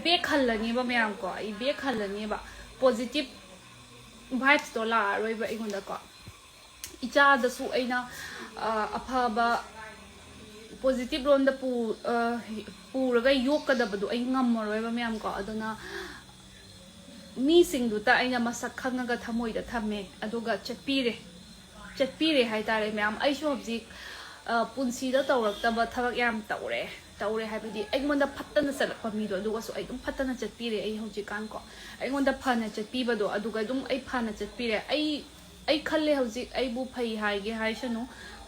ꯕꯦꯛ ꯍꯜꯂꯅꯦꯕ ꯃꯌꯥꯝ ꯀꯣ꯫ ꯑꯩ ꯕꯦꯛ ꯍꯜꯂꯅꯦꯕ꯫ ꯄꯣꯖꯤꯇꯤꯞ ꯚꯥꯏꯞꯁꯇꯣ ꯂꯥꯛꯑꯔꯣꯏꯕ ꯑꯩꯉꯣꯟꯗꯀꯣ꯫ ꯏꯆꯥꯗꯁꯨ ꯑꯩꯅ, ꯑ, ꯑꯐꯕ ꯄꯣꯖꯤꯇꯤꯕ ꯔꯣꯝꯗ ꯄꯨ ꯑ, ꯄꯨꯔꯒ ꯌꯣꯛꯀꯗꯕꯗꯣ ꯑꯩ ꯉꯝꯃꯔꯣꯏꯕ, ꯃꯌꯥꯝ ꯀꯣ꯫ ꯑꯗꯨꯅ ꯃꯤꯁꯤꯡꯗꯨꯇ ꯑꯩꯅ ꯃꯁꯛ ꯈꯪꯉꯒ ꯊꯃꯣꯏꯗ ꯊꯝꯃꯦ, ꯑꯗꯨꯒ ꯆꯠꯄꯤꯔꯦ꯫ ꯆꯠꯄꯤꯔꯦ ꯍꯥꯏꯇꯥꯔꯦ, ꯃꯌꯥꯝ꯫ ꯑꯩꯁꯨ ꯍꯧꯖꯤꯛ ꯑ, ꯄꯨꯟꯁꯤꯗ ꯇꯧꯔꯛꯇꯕ ꯊꯕꯛ ꯌꯥꯝ ꯇꯧꯔꯦ꯫ ꯇꯧꯔꯦ ꯍꯥꯏꯕꯗꯤ, ꯑꯩꯉꯣꯟꯗ ꯐꯠꯇꯅ ꯆꯠꯂꯛꯄ ꯃꯤꯗꯣ, ꯑꯗꯨꯒꯁꯨ ꯑꯩ ꯑꯗꯨꯝ ꯐꯠꯇꯅ ꯆꯠꯄꯤꯔꯦ꯫ ꯑꯩ ꯍꯧꯖꯤꯛꯀꯥꯟ ꯀꯣ, ꯑꯩꯉꯣꯟꯗ ꯐꯅ ꯆꯠꯄꯤꯕꯗꯣ, ꯑꯗꯨꯒ ꯑꯗꯨꯝ ꯑꯩ ꯐꯅ ꯆꯠꯄꯤꯔꯦ꯫ ꯑꯩ ꯑꯩ ꯈꯜꯂꯦ ꯍꯧꯖꯤꯛ, ꯑꯩꯕꯨ ꯐꯩ ꯍꯥꯏꯒꯦ ꯍꯥꯏꯁꯅꯨ,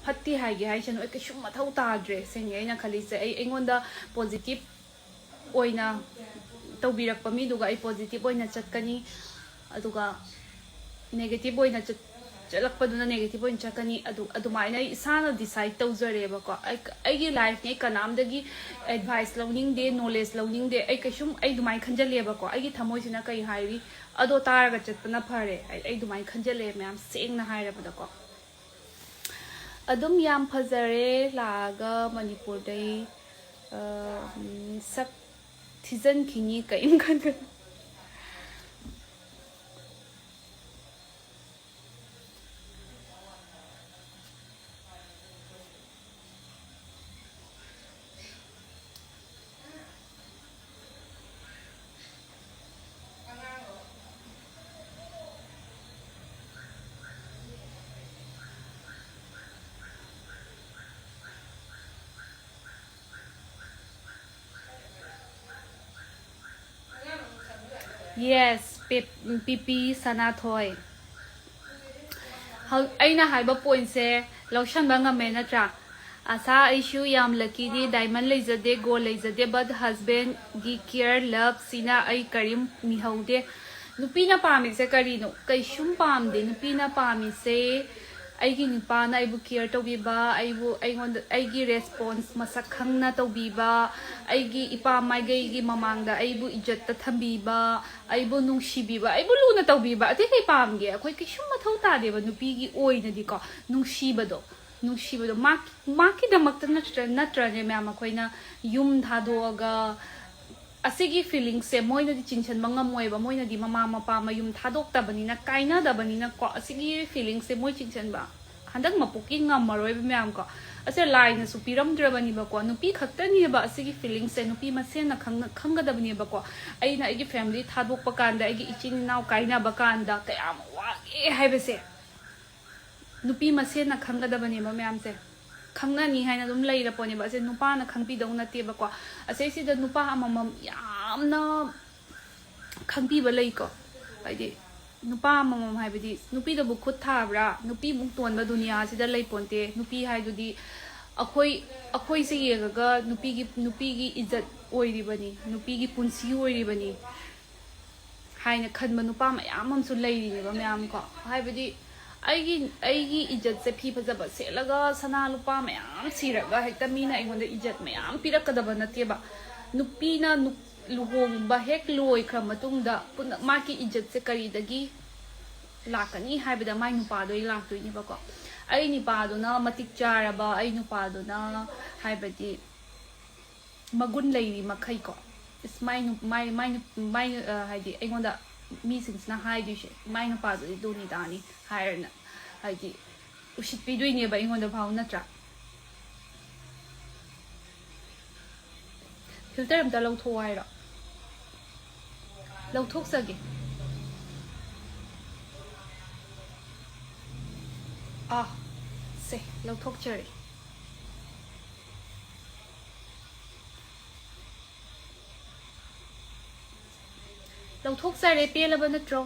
ꯐꯠꯇꯦ ꯍꯥꯏꯒꯦ ꯍꯥꯏꯁꯅꯨ, ꯑꯩ ꯀꯩꯁꯨꯝ ꯃꯊꯧ ꯇꯥꯗ꯭ꯔꯦ꯫ ꯁꯦꯡꯅ ꯑꯩꯅ ꯈꯜꯂꯤꯁꯦ, ꯑꯩ, ꯑꯩꯉꯣꯟꯗ ꯄꯣꯖꯤꯇꯤꯕ ꯑꯣꯏꯅ ꯇꯧꯕꯤꯔꯛꯄ ꯃꯤꯗꯨꯒ ꯑꯩ ꯄꯣꯖꯤꯇꯤꯕ ꯑꯣꯏꯅ ꯆꯠꯀꯅꯤ, ꯑꯗꯨꯒ ꯅꯦꯒꯦꯇꯤꯕ ꯑꯣꯏꯅ ꯆꯠ- ꯆꯠꯂꯛꯄꯗꯨꯅ ꯅꯦꯒꯦꯇꯤꯕ ꯑꯣꯏꯅ ꯆꯠꯀꯅꯤ꯫ ꯑꯗꯨ, ꯑꯗꯨꯃꯥꯏꯅ ꯑꯩ ꯏꯁꯥꯅ ꯗꯤꯁꯥꯏꯠ ꯇꯧꯖꯔꯦꯕꯀꯣ꯫ ꯑꯩ, ꯑꯩꯒꯤ ꯂꯥꯏꯐꯅꯦ, ꯑꯩ ꯀꯅꯥꯝꯗꯒꯤ ꯑꯦꯗꯚꯥꯏꯁ ꯂꯧꯅꯤꯡꯗꯦ, ꯅꯣꯂꯦꯖ ꯂꯧꯅꯤꯡꯗꯦ꯫ ꯑꯩ ꯀꯩꯁꯨꯝ, ꯑꯩ ꯑꯗꯨꯃꯥꯏꯅ ꯈꯟꯖꯜꯂꯦꯕꯀꯣ꯫ ꯑꯩꯒꯤ ꯊꯃꯣꯏꯁꯤꯅ ꯀꯩ ꯍꯥꯏꯔꯤ, ꯑꯗꯣ ꯇꯥꯔꯒ ꯆꯠꯄꯅ ꯐꯔꯦ꯫ ꯑꯩ, ꯑꯩ ꯑꯗꯨꯃꯥꯏꯅ ꯈꯟꯖꯜꯂꯦ, ꯃꯌꯥꯝ, ꯁꯦꯡꯅ ꯍꯥꯏꯔꯕꯗꯀꯣ꯫ ꯑꯗꯨꯝ ꯌꯥꯝ ꯐꯖꯔꯦ꯫ ꯂꯥꯛꯑꯒ ꯃꯅꯤꯄꯨꯔꯗꯩ, ꯑ, ꯎꯝ, ꯁꯛ ꯊꯤꯖꯤꯟꯈꯤꯅꯤ, ꯀꯔꯤꯝ ꯈꯟꯒꯅꯨ꯫ Yes, ꯄꯤꯄꯤ ꯁꯅꯥꯊꯣꯏ꯫ ꯍꯧ-, ꯑꯩꯅ ꯍꯥꯏꯕ ꯄꯣꯏꯟꯁꯦ ꯂꯧꯁꯟꯕ ꯉꯝꯃꯦ ꯅꯠꯇ꯭ꯔꯥ? ꯑꯁꯥ, ꯑꯩꯁꯨ ꯌꯥꯝ ꯂꯛꯀꯤꯗꯤ, ꯗꯥꯏꯃꯟ ꯂꯩꯖꯗꯦ, ꯒꯣꯜ ꯂꯩꯖꯗꯦ, but ꯍꯁꯕꯦꯟꯒꯤ ꯀꯤꯌꯔ, ꯂꯞꯁꯤꯅ ꯑꯩ ꯀꯔꯤꯝ ꯃꯤꯍꯧꯗꯦ꯫ ꯅꯨꯄꯤꯅ ꯄꯥꯝꯃꯤꯁꯦ ꯀꯔꯤꯅꯣ? ꯀꯩꯁꯨꯝ ꯄꯥꯝꯗꯦ꯫ ꯅꯨꯄꯤꯅ ꯄꯥꯝꯃꯤꯁꯦ ꯑꯩꯒꯤ ꯅꯨꯄꯥꯅ ꯑꯩꯕꯨ ꯀꯤꯌꯔ ꯇꯧꯕꯤꯕ, ꯑꯩꯕꯨ, ꯑꯩꯉꯣꯟꯗ, ꯑꯩꯒꯤ ꯔꯦꯁꯄꯣꯟꯁ ꯃꯁꯛ ꯈꯪꯅ ꯇꯧꯕꯤꯕ, ꯑꯩꯒꯤ ꯏꯄꯥ ꯃꯥꯏꯀꯩꯒꯤ ꯃꯃꯥꯡꯗ ꯑꯩꯕꯨ ꯏꯖꯠꯇ ꯊꯝꯕꯤꯕ, ꯑꯩꯕꯨ ꯅꯨꯡꯁꯤꯕꯤꯕ, ꯑꯩꯕꯨ ꯂꯨꯅ ꯇꯧꯕꯤꯕ꯫ ꯑꯇꯩ ꯀꯩ ꯄꯥꯝꯒꯦ? ꯑꯩꯈꯣꯏ ꯀꯩꯁꯨꯝ ꯃꯊꯧ ꯇꯥꯗꯦꯕ ꯅꯨꯄꯤꯒꯤ ꯑꯣꯏꯅꯗꯤꯀꯣ꯫ ꯅꯨꯡꯁꯤꯕꯗꯣ, ꯅꯨꯡꯁꯤꯕꯗꯣ ꯃꯥ, ꯃꯥꯒꯤꯗꯃꯛꯇ ꯅꯠꯇ꯭ꯔ-, ꯅꯠꯇ꯭ꯔꯅꯦ ꯃꯌꯥꯝ ꯑꯩꯈꯣꯏꯅ ꯌꯨꯝ ꯊꯥꯗꯣꯛꯑꯒ, ꯑꯁꯤꯒꯤ ꯐꯤꯂꯤꯡꯁꯁꯦ ꯃꯣꯏꯅꯗꯤ ꯆꯤꯡꯁꯤꯟꯕ ꯉꯝꯃꯣꯏꯕ꯫ ꯃꯣꯏꯅꯗꯤ ꯃꯃꯥ ꯃꯄꯥ ꯃꯌꯨꯝ ꯊꯥꯗꯣꯛꯇꯕꯅꯤꯅ, ꯀꯥꯏꯅꯗꯕꯅꯤꯅꯀꯣ, ꯑꯁꯤꯒꯤ ꯐꯤꯂꯤꯡꯁꯁꯦ ꯃꯣꯏ ꯆꯤꯡꯁꯤꯟꯕ ꯍꯟꯗꯛ ꯃꯄꯣꯛꯀꯤ ꯉꯝꯃꯔꯣꯏꯕ, ꯃꯌꯥꯝ ꯀꯣ꯫ ꯑꯁꯦ ꯂꯥꯏꯅꯁꯨ ꯄꯤꯔꯝꯗ꯭ꯔꯕꯅꯦꯕꯀꯣ꯫ ꯅꯨꯄꯤ ꯈꯛꯇꯅꯦꯕ ꯑꯁꯤꯒꯤ feelings ꯁꯦ, ꯅꯨꯄꯤ ꯃꯁꯦꯟꯅ ꯈꯪꯅ-, ꯈꯪꯒꯗꯕꯅꯦꯕꯀꯣ꯫ ꯑꯩꯅ ꯑꯩꯒꯤ family ꯊꯥꯗꯣꯛꯄ ꯀꯥꯟꯗ, ꯑꯩꯒꯤ ꯏꯆꯤꯟ ꯏꯅꯥꯎ ꯀꯥꯏꯅꯕ ꯀꯥꯟꯗ ꯀꯌꯥꯝ ꯋꯥꯒꯦ ꯍꯥꯏꯕꯁꯦ ꯅꯨꯄꯤ ꯃꯁꯦꯟꯅ ꯈꯪꯒꯗꯕꯅꯦꯕ ꯃꯌꯥꯝꯁꯦ꯫ ꯈꯪꯅꯅꯤ ꯍꯥꯏꯅ ꯑꯗꯨꯝ ꯂꯩꯔꯄꯣꯠꯅꯦꯕ꯫ ꯑꯁꯦ ꯅꯨꯄꯥꯅ ꯈꯪꯕꯤꯗꯧ ꯅꯠꯇꯦꯕꯀꯣ꯫ ꯑꯁꯩꯁꯤꯗ ꯅꯨꯄꯥ ꯑꯃꯃꯝ ꯌꯥꯝꯅ ꯈꯪꯕꯤꯕ ꯂꯩꯀꯣ꯫ ꯍꯥꯏꯗꯤ ꯅꯨꯄꯥ ꯑꯃꯃꯝ ꯍꯥꯏꯕꯗꯤ ꯅꯨꯄꯤꯗꯕꯨ ꯈꯨꯠ ꯊꯥꯕ꯭ꯔꯥ? ꯅꯨꯄꯤꯃꯨꯛ ꯇꯣꯟꯕ ꯗꯨꯅꯤꯌꯥꯁꯤꯗ ꯂꯩꯄꯣꯟꯇꯦ꯫ ꯅꯨꯄꯤ ꯍꯥꯏꯗꯨꯗꯤ ꯑꯩꯈꯣꯏ, ꯑꯩꯈꯣꯏꯁꯦ ꯌꯦꯡꯉꯒ ꯅꯨꯄꯤꯒꯤ, ꯅꯨꯄꯤꯒꯤ ꯏꯖꯠ ꯑꯣꯏꯔꯤꯕꯅꯤ, ꯅꯨꯄꯤꯒꯤ ꯄꯨꯟꯁꯤ ꯑꯣꯏꯔꯤꯕꯅꯤ ꯍꯥꯏꯅ ꯈꯟꯕ ꯅꯨꯄꯥ ꯃꯌꯥꯝ ꯑꯃꯁꯨ ꯂꯩꯔꯤꯅꯦꯕ ꯃꯌꯥꯝ ꯀꯣ꯫ ꯍꯥꯏꯕꯗꯤ ꯑꯩꯒꯤ, ꯑꯩꯒꯤ ꯏꯖꯠꯁꯦ ꯐꯤ ꯐꯖꯕ ꯁꯦꯠꯂꯒ ꯁꯅꯥ ꯂꯨꯄꯥ ꯃꯌꯥꯝ ꯁꯤꯔꯒ ꯍꯦꯛꯇ ꯃꯤꯅ ꯑꯩꯉꯣꯟꯗ ꯏꯖꯠ ꯃꯌꯥꯝ ꯄꯤꯔꯛꯀꯗꯕ ꯅꯠꯇꯦꯕ꯫ ꯅꯨꯄꯤꯅ ꯅꯨ-, ꯂꯨꯍꯣꯡꯕ ꯍꯦꯛ ꯂꯣꯏꯈ꯭ꯔ ꯃꯇꯨꯡꯗ ꯄꯨꯟꯅ ꯃꯥꯒꯤ ꯏꯖꯠꯁꯦ ꯀꯔꯤꯗꯒꯤ ꯂꯥꯛꯀꯅꯤ ꯍꯥꯏꯕꯗ ꯃꯥꯏ ꯅꯨꯄꯥꯗꯣ ꯂꯥꯛꯇꯣꯏꯅꯦꯕꯀꯣ꯫ ꯑꯩ ꯅꯨꯄꯥꯗꯨꯅ ꯃꯇꯤꯛ ꯆꯥꯔꯕ, ꯑꯩ ꯅꯨꯄꯥꯗꯨꯅ ꯍꯥꯏꯕꯗꯤ ꯃꯒꯨꯟ ꯂꯩꯔꯤ ꯃꯈꯩꯀꯣ꯫ ꯏꯁ, ꯃꯥꯏ ꯅꯨ-, ꯃꯥꯏ, ꯃꯥꯏ ꯅꯨ-, ꯃꯥꯏ, ꯑ, ꯍꯥꯏꯗꯤ ꯑꯩꯉꯣꯟꯗ ꯃꯤꯁꯤꯡꯁꯤꯅ ꯍꯥꯏꯗꯣꯏꯁꯦ, "ꯃꯥꯏ ꯅꯨꯄꯥꯗꯨꯗꯤ ꯗꯨꯅꯤ ꯗꯥꯅꯤ" ꯍꯥꯏꯔꯅ, ꯍꯥꯏꯗꯤ ꯎꯁꯤꯠꯄꯤꯗꯣꯏꯅꯦꯕ ꯑꯩꯉꯣꯟꯗ ꯐꯥꯎ, ꯅꯠꯇ꯭ꯔꯥ? Filter ꯑꯝꯇ ꯂꯧꯊꯣꯛꯑꯣ ꯍꯥꯏꯔꯣ? ꯂꯧꯊꯣꯛꯆꯒꯦ꯫ ꯑꯥ, ꯁꯦ, ꯂꯧꯊꯣꯛꯆꯔꯦ꯫ ꯂꯧꯊꯣꯛꯆꯔꯦ, ꯄꯦꯜꯂꯕ ꯅꯠꯇ꯭ꯔꯣ?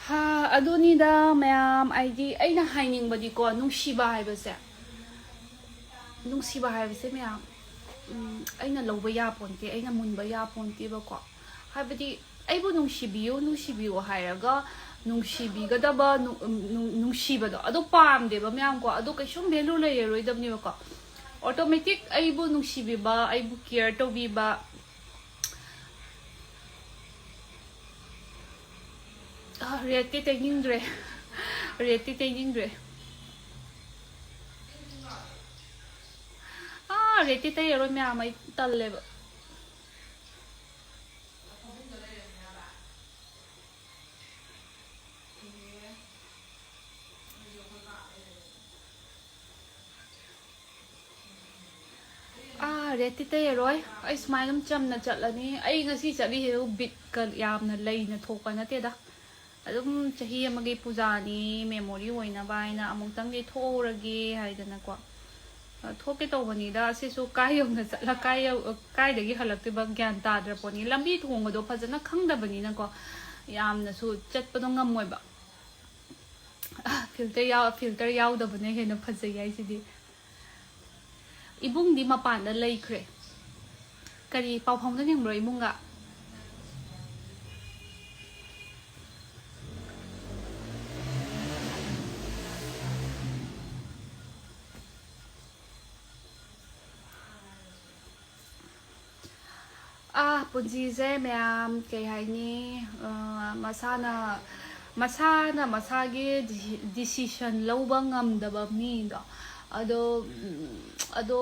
ꯍꯥ, ꯑꯗꯨꯅꯤꯗ ꯃꯌꯥꯝ, ꯑꯩꯗꯤ ꯑꯩꯅ ꯍꯥꯏꯅꯤꯡꯕꯗꯤꯀꯣ, ꯅꯨꯡꯁꯤꯕ ꯍꯥꯏꯕꯁꯦ, ꯅꯨꯡꯁꯤꯕ ꯍꯥꯏꯕꯁꯦ ꯃꯌꯥꯝ, ꯎꯝ, ꯑꯩꯅ ꯂꯧꯕ ꯌꯥꯄꯣꯟꯇꯦ, ꯑꯩꯅ ꯃꯨꯟꯕ ꯌꯥꯄꯣꯟꯇꯦꯕꯀꯣ꯫ ꯍꯥꯏꯕꯗꯤ ꯑꯩꯕꯨ ꯅꯨꯡꯁꯤꯕꯤꯌꯨ, ꯅꯨꯡꯁꯤꯕꯤꯌꯨ ꯍꯥꯏꯔꯒ ꯅꯨꯡꯁꯤꯕꯤꯒꯗꯕ, ꯅꯨ-, ꯅꯨꯡ-, ꯅꯨꯡꯁꯤꯕꯗꯣ ꯑꯗꯣ ꯄꯥꯝꯗꯦꯕ ꯃꯌꯥꯝꯀꯣ꯫ ꯑꯗꯣ ꯀꯩꯁꯨꯝ value ꯂꯩꯔꯔꯣꯏꯗꯕꯅꯦꯕꯀꯣ꯫ Automatic ꯑꯩꯕꯨ ꯅꯨꯡꯁꯤꯕꯤꯕ, ꯑꯩꯕꯨ care ꯇꯧꯕꯤꯕ, ꯑꯥ, ꯔꯦꯠꯇꯤ ꯇꯩꯅꯤꯡꯗ꯭ꯔꯦ꯫ ꯔꯦꯠꯇꯤ ꯇꯩꯅꯤꯡꯗ꯭ꯔꯦ꯫ ꯑꯥ, ꯔꯦꯠꯇꯤ ꯇꯩꯔꯔꯣꯏ ꯃꯌꯥꯝ, ꯑꯩ ꯇꯜꯂꯦꯕ꯫ ꯑꯥ, ꯔꯦꯠꯇꯤ ꯇꯩꯔꯔꯣꯏ꯫ ꯑꯩ ꯁꯨꯃꯥꯏꯅ ꯑꯗꯨꯝ ꯆꯝꯅ ꯆꯠꯂꯅꯤ꯫ ꯑꯩ ꯉꯁꯤ ꯆꯠꯂꯤꯁꯤꯕꯨ ꯕꯤꯠꯀ ꯌꯥꯝꯅ ꯂꯩꯅ ꯊꯣꯛꯄ ꯅꯠꯇꯦꯗ꯫ ꯑꯗꯨꯝ ꯆꯍꯤ ꯑꯃꯒꯤ ꯄꯨꯖꯥꯅꯤ, ꯃꯦꯃꯣꯔꯤ ꯑꯣꯏꯅꯕ ꯍꯥꯏꯅ ꯑꯃꯨꯛꯇꯪꯗꯤ ꯊꯣꯛꯍꯧꯔꯒꯦ ꯍꯥꯏꯗꯅꯀꯣ꯫ ꯑ, ꯊꯣꯛꯀꯦ ꯇꯧꯕꯅꯤꯗ, ꯑꯁꯤꯁꯨ ꯀꯥꯏ ꯌꯧꯅ ꯆꯠꯂ ꯀꯥꯏ ꯌꯧ-, ꯀꯥꯏꯗꯒꯤ ꯍꯜꯂꯛꯇꯣꯏꯕ ꯒ꯭ꯌꯥꯟ ꯇꯥꯗ꯭ꯔ ꯄꯣꯠꯅꯤ꯫ ꯂꯝꯕꯤ ꯊꯣꯡꯕꯗꯣ ꯐꯖꯅ ꯈꯪꯗꯕꯅꯤꯅꯀꯣ, ꯌꯥꯝꯅꯁꯨ ꯆꯠꯄꯗꯣ ꯉꯝꯃꯣꯏꯕ꯫ ꯐꯤꯜꯇꯔ ꯌꯥꯎ-, ꯐꯤꯜꯇꯔ ꯌꯥꯎꯗꯕꯅ ꯍꯦꯟꯅ ꯐꯖꯩ ꯍꯥꯏꯁꯤꯗꯤ꯫ ꯏꯕꯨꯡꯗꯤ ꯃꯄꯥꯟꯗ ꯂꯩꯈ꯭ꯔꯦ꯫ ꯀꯔꯤ ꯄꯥꯎ ꯐꯥꯎꯅꯅꯤꯡꯕ꯭ꯔꯣ ꯏꯕꯨꯡꯒ? ꯑꯥ, ꯄꯨꯟꯁꯤꯁꯦ ꯃꯌꯥꯝ, ꯀꯩ ꯍꯥꯏꯅꯤ, ꯑ, ꯃꯁꯥꯅ, ꯃꯁꯥꯅ ꯃꯁꯥꯒꯤ ꯗꯤꯁꯤ-, ꯗꯤꯁꯤꯁꯟ ꯂꯧꯕ ꯉꯝꯗꯕ ꯃꯤꯗꯣ, ꯑꯗꯣ, ꯎꯝ, ꯑꯗꯣ,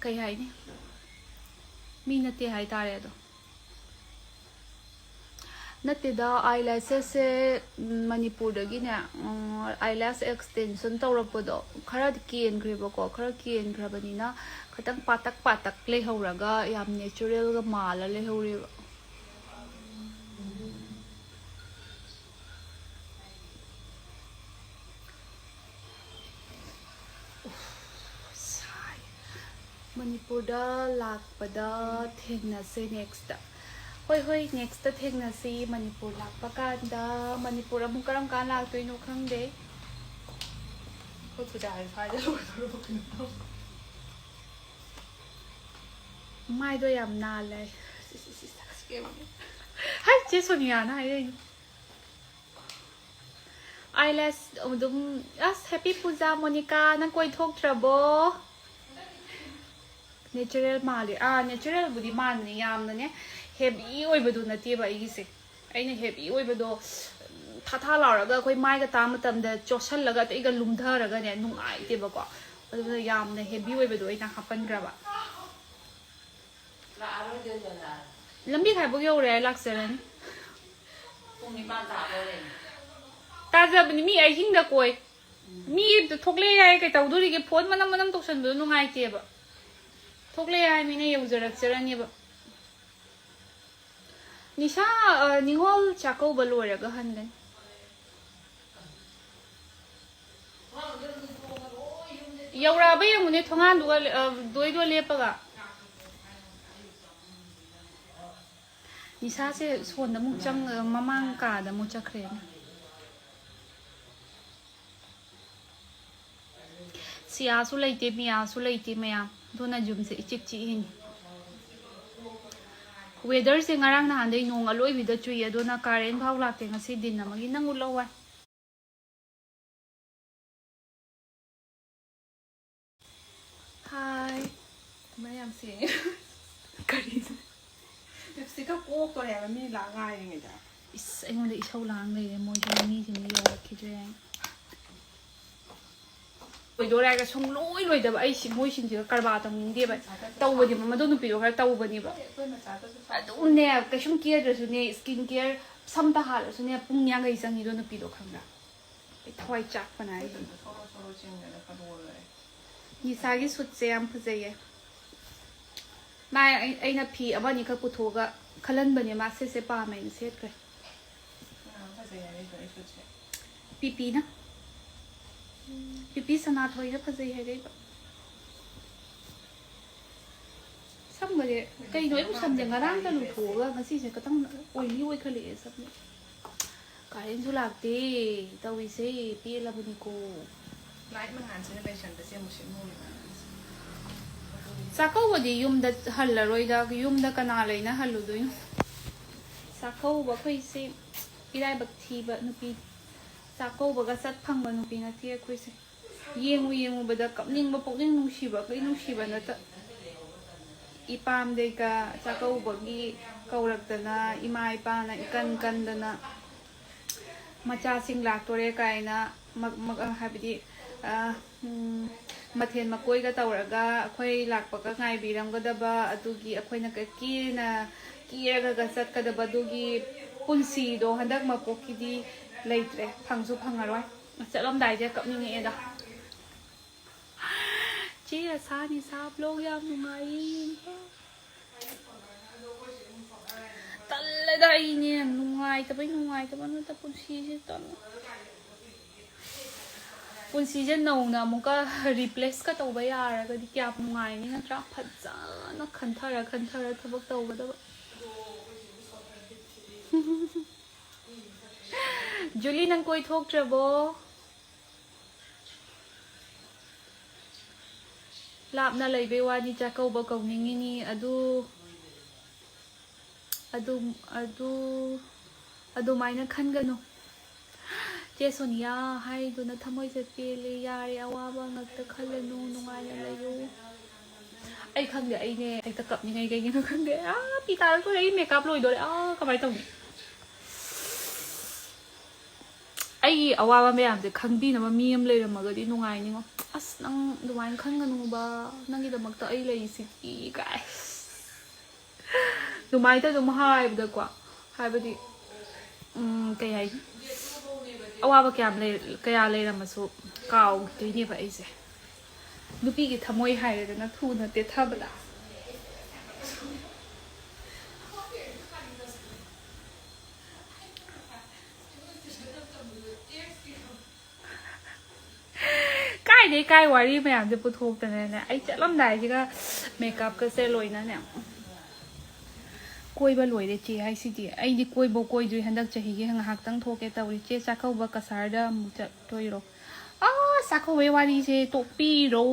ꯀꯩ ꯍꯥꯏꯅꯤ, ꯃꯤ ꯅꯠꯇꯦ ꯍꯥꯏꯇꯥꯔꯦ ꯑꯗꯣ꯫ ꯅꯠꯇꯦꯗ, ꯑꯥꯏ ꯂꯦꯁꯦꯁꯁꯦ, ꯎꯝ, ꯃꯅꯤꯄꯨꯔꯗꯒꯤꯅꯦ, ꯎꯝ, ꯑꯥꯏ ꯂꯦꯁ ꯑꯦꯛꯁꯇꯦꯟꯁꯟ ꯇꯧꯔꯛꯄꯗꯣ ꯈꯔꯗꯤ ꯀꯦꯟꯈ꯭ꯔꯦꯕꯀꯣ꯫ ꯈꯔ ꯀꯦꯟꯈ꯭ꯔꯕꯅꯤꯅ ꯈꯤꯇꯪ ꯄꯥꯇꯛ ꯄꯥꯇꯛ ꯂꯩꯍꯧꯔꯒ ꯌꯥꯝ ꯅꯦꯆꯔꯦꯜꯒ ꯃꯥꯜꯂ ꯂꯩꯍꯧꯔꯦꯕ꯫ ꯁꯥꯏ꯫ ꯃꯅꯤꯄꯨꯔꯗ ꯂꯥꯛꯄꯗ ꯊꯦꯡꯅꯁꯦ ꯅꯦꯛꯁꯇ꯫ ꯍꯣꯏ, ꯍꯣꯏ, ꯅꯦꯛꯁꯇ ꯊꯦꯡꯅꯁꯤ꯫ ꯃꯅꯤꯄꯨꯔ ꯂꯥꯛꯄ ꯀꯥꯟꯗ, ꯃꯅꯤꯄꯨꯔ ꯑꯃꯨꯛ ꯀꯔꯝ ꯀꯥꯟ ꯂꯥꯛꯇꯣꯏꯅꯣ ꯈꯪꯗꯦ꯫ ꯑꯩꯈꯣꯏ ꯄꯨꯖꯥꯁꯦ ꯁ꯭ꯋꯥꯏꯗ ꯂꯣꯏꯗꯣꯔꯕ ꯀꯩꯅꯣ ꯇꯧ꯫ ꯃꯥꯏꯗꯣ ꯌꯥꯝ ꯅꯥꯜꯂꯦ꯫ ꯁꯤ, ꯁꯤ, ꯁꯤ, ꯁꯤ, ꯁꯤ, ꯍꯥꯏ, ꯆꯦ ꯁꯣꯅꯤꯌꯥꯅ ꯍꯥꯏꯔꯛꯏꯅꯦ꯫ ꯑꯥꯏ ꯂꯦꯁ ꯑꯗꯨꯝ, ꯑꯁ, ꯍꯦꯄꯤ ꯄꯨꯖꯥ ꯃꯣꯅꯤꯀꯥ, ꯅꯪ ꯀꯣꯏꯊꯣꯛꯇ꯭ꯔꯕꯣ? ꯅꯦꯆꯔꯦꯜ ꯃꯥꯜꯂꯦ꯫ ꯑꯥ, ꯅꯦꯆꯔꯦꯜꯕꯨꯗꯤ ꯃꯥꯟꯕꯅꯦ, ꯌꯥꯝꯅꯅꯦ ꯍꯦꯚꯤ ꯑꯣꯏꯕꯗꯣ ꯅꯠꯇꯦꯕ ꯑꯩꯒꯤꯁꯦ꯫ ꯑꯩꯅ ꯍꯦꯚꯤ ꯑꯣꯏꯕꯗꯣ, ꯊꯥ ꯊꯥ ꯂꯥꯎꯔꯒ ꯑꯩꯈꯣꯏ ꯃꯥꯏꯒ ꯇꯥ ꯃꯇꯝꯗ ꯆꯣꯠꯁꯜꯂꯒ ꯑꯇꯩꯒ ꯂꯨꯝꯊꯔꯒꯅꯦ ꯅꯨꯡꯉꯥꯏꯇꯦꯕꯀꯣ꯫ ꯑꯗꯨꯅ ꯌꯥꯝꯅ ꯍꯦꯚꯤ ꯑꯣꯏꯕꯗꯣ ꯑꯩꯅ ꯍꯥꯞꯄꯟꯈ꯭ꯔꯕ꯫ ꯂꯥꯛꯑꯔꯣꯏꯗꯣꯏ ꯖꯥꯠꯂꯥ? ꯂꯝꯕꯤ ꯈꯥꯏꯕꯣꯛ ꯌꯧꯔꯦ, ꯑꯩ ꯂꯥꯛꯆꯔꯅꯤ꯫ ꯄꯨꯡ ꯅꯤꯄꯥꯟ ꯇꯥꯗꯣꯔꯦ꯫ ꯇꯥꯖꯕꯅꯤ, ꯃꯤ ꯑꯍꯤꯡꯗ ꯀꯣꯏ꯫ ꯃꯤ ꯑꯝꯇ ꯊꯣꯛꯂꯛꯑꯦ ꯍꯥꯏ ꯀꯩ ꯇꯧꯗꯣꯔꯤꯒꯦ? ꯐꯣꯟ ꯃꯅꯝ ꯃꯅꯝ ꯇꯧꯁꯟꯕꯗꯣ ꯅꯨꯡꯉꯥꯏꯇꯦꯕ꯫ ꯊꯣꯛꯂꯛꯑꯦ ꯍꯥꯏꯃꯤꯅ ꯌꯧꯖꯔꯛꯆꯔꯅꯦꯕ꯫ ꯅꯤꯁꯥ, ꯑ, ꯅꯤꯉꯣꯜ ꯆꯥꯛꯀꯧꯕ ꯂꯣꯏꯔꯒ ꯍꯟꯒꯅꯤ꯫ ꯌꯧꯔꯛꯑꯕ ꯌꯦꯡꯉꯨꯅꯦ, ꯊꯣꯡꯒꯥꯟꯗꯨꯒ, ꯑ, ꯗꯣꯏꯗꯣ ꯂꯦꯞꯄꯒ꯫ ꯅꯤꯁꯥꯁꯦ ꯁꯣꯟꯗ ꯑꯃꯨꯛ ꯆꯪ-, ꯃꯃꯥꯡ ꯀꯥꯗ ꯑꯃꯨꯛ ꯆꯠꯈ꯭ꯔꯦꯅꯦ꯫ ꯁꯤꯌꯥꯁꯨ ꯂꯩꯇꯦ, ꯃꯤꯌꯥꯁꯨ ꯂꯩꯇꯦ ꯃꯌꯥꯝ꯫ ꯑꯗꯨꯅ ꯌꯨꯝꯁꯦ ꯏꯆꯤꯛ ꯆꯤꯛꯏꯅꯤ꯫ Weatherꯁꯦ ꯉꯔꯥꯡ ꯅꯍꯥꯟꯗꯩ ꯅꯣꯡ ꯑꯂꯣꯏꯕꯤꯗ ꯆꯨꯏ, ꯑꯗꯨꯅ current ꯐꯥꯎ ꯂꯥꯛꯇꯦ ꯉꯁꯤ ꯗꯤꯟ ꯑꯃꯒꯤ꯫ ꯅꯪ ꯎꯠꯂꯛꯑꯣ ꯋꯥꯏ꯫ ꯍꯥꯏ꯫ ꯃꯌꯥꯝ ꯁꯦꯡꯉꯦ꯫ ꯀꯔꯤꯅꯣ? Lipstickꯀ ꯀꯣꯛꯇꯣꯔꯦ ꯍꯥꯏꯕ, ꯃꯤ ꯂꯥꯛ ꯉꯥꯏꯔꯤꯉꯩꯗ꯫ ꯏꯁ, ꯑꯩꯉꯣꯟꯗ ꯏꯁꯧ ꯂꯥꯡ ꯂꯩꯔꯦ ꯃꯣꯏꯗꯤ, ꯃꯤꯁꯤꯡꯗꯤ ꯌꯧꯔꯛꯈꯤꯗ꯭ꯔꯦ꯫ ꯑꯣꯏꯗꯣꯔꯦ ꯍꯥꯏꯔꯒ ꯁꯨꯡꯂꯣꯏ ꯂꯣꯏꯗꯕ ꯑꯩꯁꯤ, ꯃꯣꯏꯁꯤꯡꯁꯤꯒ ꯀꯔꯕꯥꯔ ꯇꯧꯅꯤꯡꯗꯦꯕ꯫ ꯇꯧꯕꯅꯦꯕ, ꯃꯗꯨ ꯅꯨꯄꯤꯗꯣ ꯈꯔ ꯇꯧꯕꯅꯦꯕ꯫ ꯑꯗꯨꯝꯅꯦ, ꯀꯩꯁꯨꯝ ꯀꯦꯗ꯭ꯔꯁꯨꯅꯦ, skin care, ꯁꯝꯇ ꯍꯥꯜꯂꯁꯨꯅꯦ, ꯄꯨꯡ ꯌꯥꯡꯈꯩ ꯆꯪꯉꯤꯗꯣ ꯅꯨꯄꯤꯗꯣ ꯈꯪꯕ꯭ꯔꯥ? ꯑꯩ ꯊꯋꯥꯏ ꯆꯥꯛꯄꯅ ꯑꯩꯗꯤ꯫ ꯅꯤꯁꯥꯒꯤ suitꯁꯦ ꯌꯥꯝ ꯐꯖꯩꯌꯦ꯫ ꯃꯥ ꯑꯩ-, ꯑꯩꯅ ꯐꯤ ꯑꯃ ꯑꯅꯤꯈꯛ ꯄꯨꯊꯣꯛꯑꯒ ꯈꯜꯍꯟꯕꯅꯦ, ꯃꯥ ꯁꯦꯠꯁꯦ ꯄꯥꯝꯃꯦꯅ ꯁꯦꯠꯈ꯭ꯔꯦ꯫ ꯀꯅꯥꯅꯣ ꯐꯖꯩ ꯍꯥꯏꯔꯛꯏꯗꯣ ꯑꯩ suitꯁꯦ? ꯄꯤꯄꯤꯅ꯫ ꯄꯤꯄꯤ ꯁꯅꯥꯊꯣꯏꯅ ꯐꯖꯩ ꯍꯥꯏꯔꯛꯏꯕ꯫ ꯁꯝꯒꯁꯦ ꯀꯩꯅꯣ, ꯑꯩꯕꯨ ꯁꯝꯁꯦ ꯉꯔꯥꯡꯇ ꯂꯨꯊꯣꯛꯑꯒ ꯉꯁꯤꯁꯦ ꯈꯤꯇꯪ oily ꯑꯣꯏꯈꯠꯂꯛꯑꯦ ꯁꯝꯁꯦ꯫ Currentꯁꯨ ꯂꯥꯛꯇꯦ ꯇꯧꯔꯤꯁꯦ, ꯄꯦꯜꯂꯕꯅꯤꯀꯣ꯫ Light ꯃꯉꯥꯜꯁꯤꯅ ꯂꯩꯁꯟꯕꯁꯦ ꯑꯃꯨꯛ ꯁꯦꯝꯍꯧꯔꯤꯕ꯫ ꯆꯥꯛꯀꯧꯕꯗꯤ ꯌꯨꯝꯗ ꯍꯜꯂꯔꯣꯏꯗ, ꯌꯨꯝꯗ ꯀꯅꯥ ꯂꯩꯅ ꯍꯜꯂꯨꯗꯣꯏꯅꯣ? ꯆꯥꯛꯀꯧꯕ ꯑꯩꯈꯣꯏꯁꯦ ꯏꯔꯥꯏꯕꯛ ꯊꯤꯕ ꯅꯨꯄꯤ, ꯆꯥꯛꯀꯧꯕꯒ ꯆꯠ ꯐꯪꯕ ꯅꯨꯄꯤ ꯅꯠꯇꯦ ꯑꯩꯈꯣꯏꯁꯦ꯫ ꯌꯦꯡꯉꯨ ꯌꯦꯡꯉꯨꯕꯗ ꯀꯞꯅꯤꯡꯕ, ꯄꯨꯛꯅꯤꯡ ꯅꯨꯡꯁꯤꯕ, ꯀꯩ ꯅꯨꯡꯁꯤꯕ ꯅꯠꯇ꯫ ꯏꯄꯥꯝꯗꯩꯒ ꯆꯥꯛꯀꯧꯕꯒꯤ ꯀꯧꯔꯛꯇꯅ, ꯏꯃꯥ ꯏꯄꯥꯅ ꯏꯀꯟ ꯀꯟꯗꯅ, ꯃꯆꯥꯁꯤꯡ ꯂꯥꯛꯇꯣꯔꯦ ꯀꯥꯏꯅ ꯃꯛ-, ꯃꯛ-, ꯍꯥꯏꯕꯗꯤ, ꯑ, ꯎꯝ, ꯃꯊꯦꯜ ꯃꯀꯣꯏꯒ ꯇꯧꯔꯒ ꯑꯩꯈꯣꯏ ꯂꯥꯛꯄꯒ ꯉꯥꯏꯕꯤꯔꯝꯒꯗꯕ, ꯑꯗꯨꯒꯤ ꯑꯩꯈꯣꯏꯅ ꯀ-, ꯀꯦꯅ, ꯀꯦꯔꯒ ꯆꯠꯀꯗꯕ ꯑꯗꯨꯒꯤ ꯄꯨꯟꯁꯤꯗꯣ ꯍꯟꯗꯛ ꯃꯄꯣꯛꯀꯤꯗꯤ ꯂꯩꯇ꯭ꯔꯦ, ꯐꯪꯁꯨ ꯐꯪꯉꯔꯣꯏ꯫ ꯆꯠꯂꯝꯗꯥꯏꯁꯦ ꯀꯞꯅꯤꯡꯉꯛꯑꯦꯗ꯫ ꯑꯦ, ꯑꯁꯥꯅꯤ ꯁꯥ ꯕ꯭ꯂꯣꯒ ꯌꯥꯝ ꯅꯨꯡꯉꯥꯏꯌꯦ꯫ ꯇꯜꯂꯦꯗ ꯑꯩꯅꯦ, ꯅꯨꯡꯉꯥꯏꯇꯕꯩ ꯅꯨꯡꯉꯥꯏꯇꯕ ꯅꯠꯇ ꯄꯨꯟꯁꯤꯁꯦ ꯇꯜꯂꯦ꯫ ꯄꯨꯟꯁꯤꯁꯦ ꯅꯧꯅ ꯑꯃꯨꯛꯀ ꯔꯤꯄ꯭ꯂꯦꯁꯀ ꯇꯧꯕ ꯌꯥꯔꯒꯗꯤ ꯀꯌꯥꯝ ꯅꯨꯡꯉꯥꯏꯅꯤ ꯅꯠꯇ꯭ꯔꯥ? ꯐꯖꯅ ꯈꯟꯊꯔ ꯈꯟꯊꯔ ꯊꯕꯛ ꯇꯧꯒꯗꯕ꯫ ꯖꯨꯂꯤ, ꯅꯪ ꯀꯣꯏꯊꯣꯛꯇ꯭ꯔꯕꯣ? ꯂꯥꯞꯅ ꯂꯩꯕꯩ ꯋꯥꯅꯤ, ꯆꯥꯛꯀꯧꯕ ꯀꯧꯅꯤꯡꯉꯤꯅꯤ꯫ ꯑꯗꯨ ꯑꯗꯨ ꯑꯗꯨ ꯑꯗꯨꯃꯥꯏꯅ ꯈꯟꯒꯅꯨ꯫ ꯆꯦ ꯁꯣꯅꯤꯌꯥ ꯍꯥꯏꯗꯨꯅ ꯊꯃꯣꯏꯁꯦ ꯄꯦꯜꯂꯦ꯫ ꯌꯥꯔꯦ, ꯑꯋꯥꯕ ꯉꯛꯇ ꯈꯜꯂꯅꯨ, ꯅꯨꯡꯉꯥꯏꯅ ꯂꯩꯌꯨ꯫ ꯑꯩ ꯈꯪꯗꯦ, ꯑꯩꯅꯦ ꯍꯦꯛꯇ ꯀꯞꯅꯤꯡꯉꯩ ꯀꯩꯒꯤꯅꯣ ꯈꯪꯗꯦ꯫ ꯑꯥ ꯄꯤ ꯇꯥꯔꯛꯇꯣꯔꯦ꯫ ꯑꯩ ꯃꯦꯀꯞ ꯂꯣꯏꯗꯣꯔꯦ꯫ ꯑꯥ ꯀꯃꯥꯏꯅ ꯇꯧꯅꯤ? ꯑꯩꯒꯤ ꯑꯋꯥꯕ ꯃꯌꯥꯝꯁꯦ ꯈꯪꯕꯤꯅꯕ ꯃꯤ ꯑꯃ ꯂꯩꯔꯝꯃꯒꯗꯤ ꯅꯨꯡꯉꯥꯏꯅꯤꯉꯣ꯫ "ꯑꯁ, ꯅꯪ ꯑꯗꯨꯃꯥꯏꯅ ꯈꯟꯒꯅꯨꯕ, ꯅꯪꯒꯤꯗꯃꯛꯇ ꯑꯩ ꯂꯩꯔꯤꯁꯤꯗꯤ" ꯀꯥꯏ꯫ ꯑꯗꯨꯃꯥꯏꯅ ꯑꯗꯨꯝ ꯍꯥꯏꯕꯗꯀꯣ, ꯍꯥꯏꯕꯗꯤ, ꯎꯝ, ꯀꯩ ꯍꯥꯏꯅꯤ, ꯑꯋꯥꯕ ꯀꯌꯥꯝ ꯂꯩ-, ꯀꯌꯥ ꯂꯩꯔꯝꯃꯁꯨ ꯀꯥꯎꯗꯣꯏꯅꯦꯕ ꯑꯩꯁꯦ꯫ ꯅꯨꯄꯤꯒꯤ ꯊꯃꯣꯏ ꯍꯥꯏꯔꯦꯗꯅ, ꯊꯨꯅ ꯇꯦꯊꯕꯗ꯫ ꯀꯥꯏꯗꯩ ꯀꯥꯏ ꯋꯥꯔꯤ ꯃꯌꯥꯝꯁꯦ ꯄꯨꯊꯣꯛꯇꯅꯅꯦ꯫ ꯑꯩ ꯆꯠꯂꯝꯗꯥꯏꯁꯤꯒ ꯃꯦꯀꯞꯀꯁꯦ ꯂꯣꯏꯅꯅꯦ꯫ ꯀꯣꯏꯕ ꯂꯣꯏꯔꯦ ꯆꯦ ꯍꯥꯏꯁꯤꯗꯤ꯫ ꯑꯩꯗꯤ ꯀꯣꯏꯕ ꯀꯣꯏꯗ꯭ꯔꯤ, ꯍꯟꯗꯛ ꯆꯍꯤꯒꯤ ꯉꯥꯏꯍꯥꯛꯇꯪ ꯊꯣꯛꯀꯦ ꯇꯧꯔꯤ꯫ ꯆꯦ ꯆꯥꯛꯀꯧꯕ ꯀꯁꯥꯔꯗ ꯑꯃꯨꯛ ꯆꯠꯇꯣꯏꯔꯣ? ꯑꯥ, ꯆꯥꯛꯀꯧꯕꯩ ꯋꯥꯔꯤꯁꯦ ꯇꯣꯛꯄꯤꯔꯣ꯫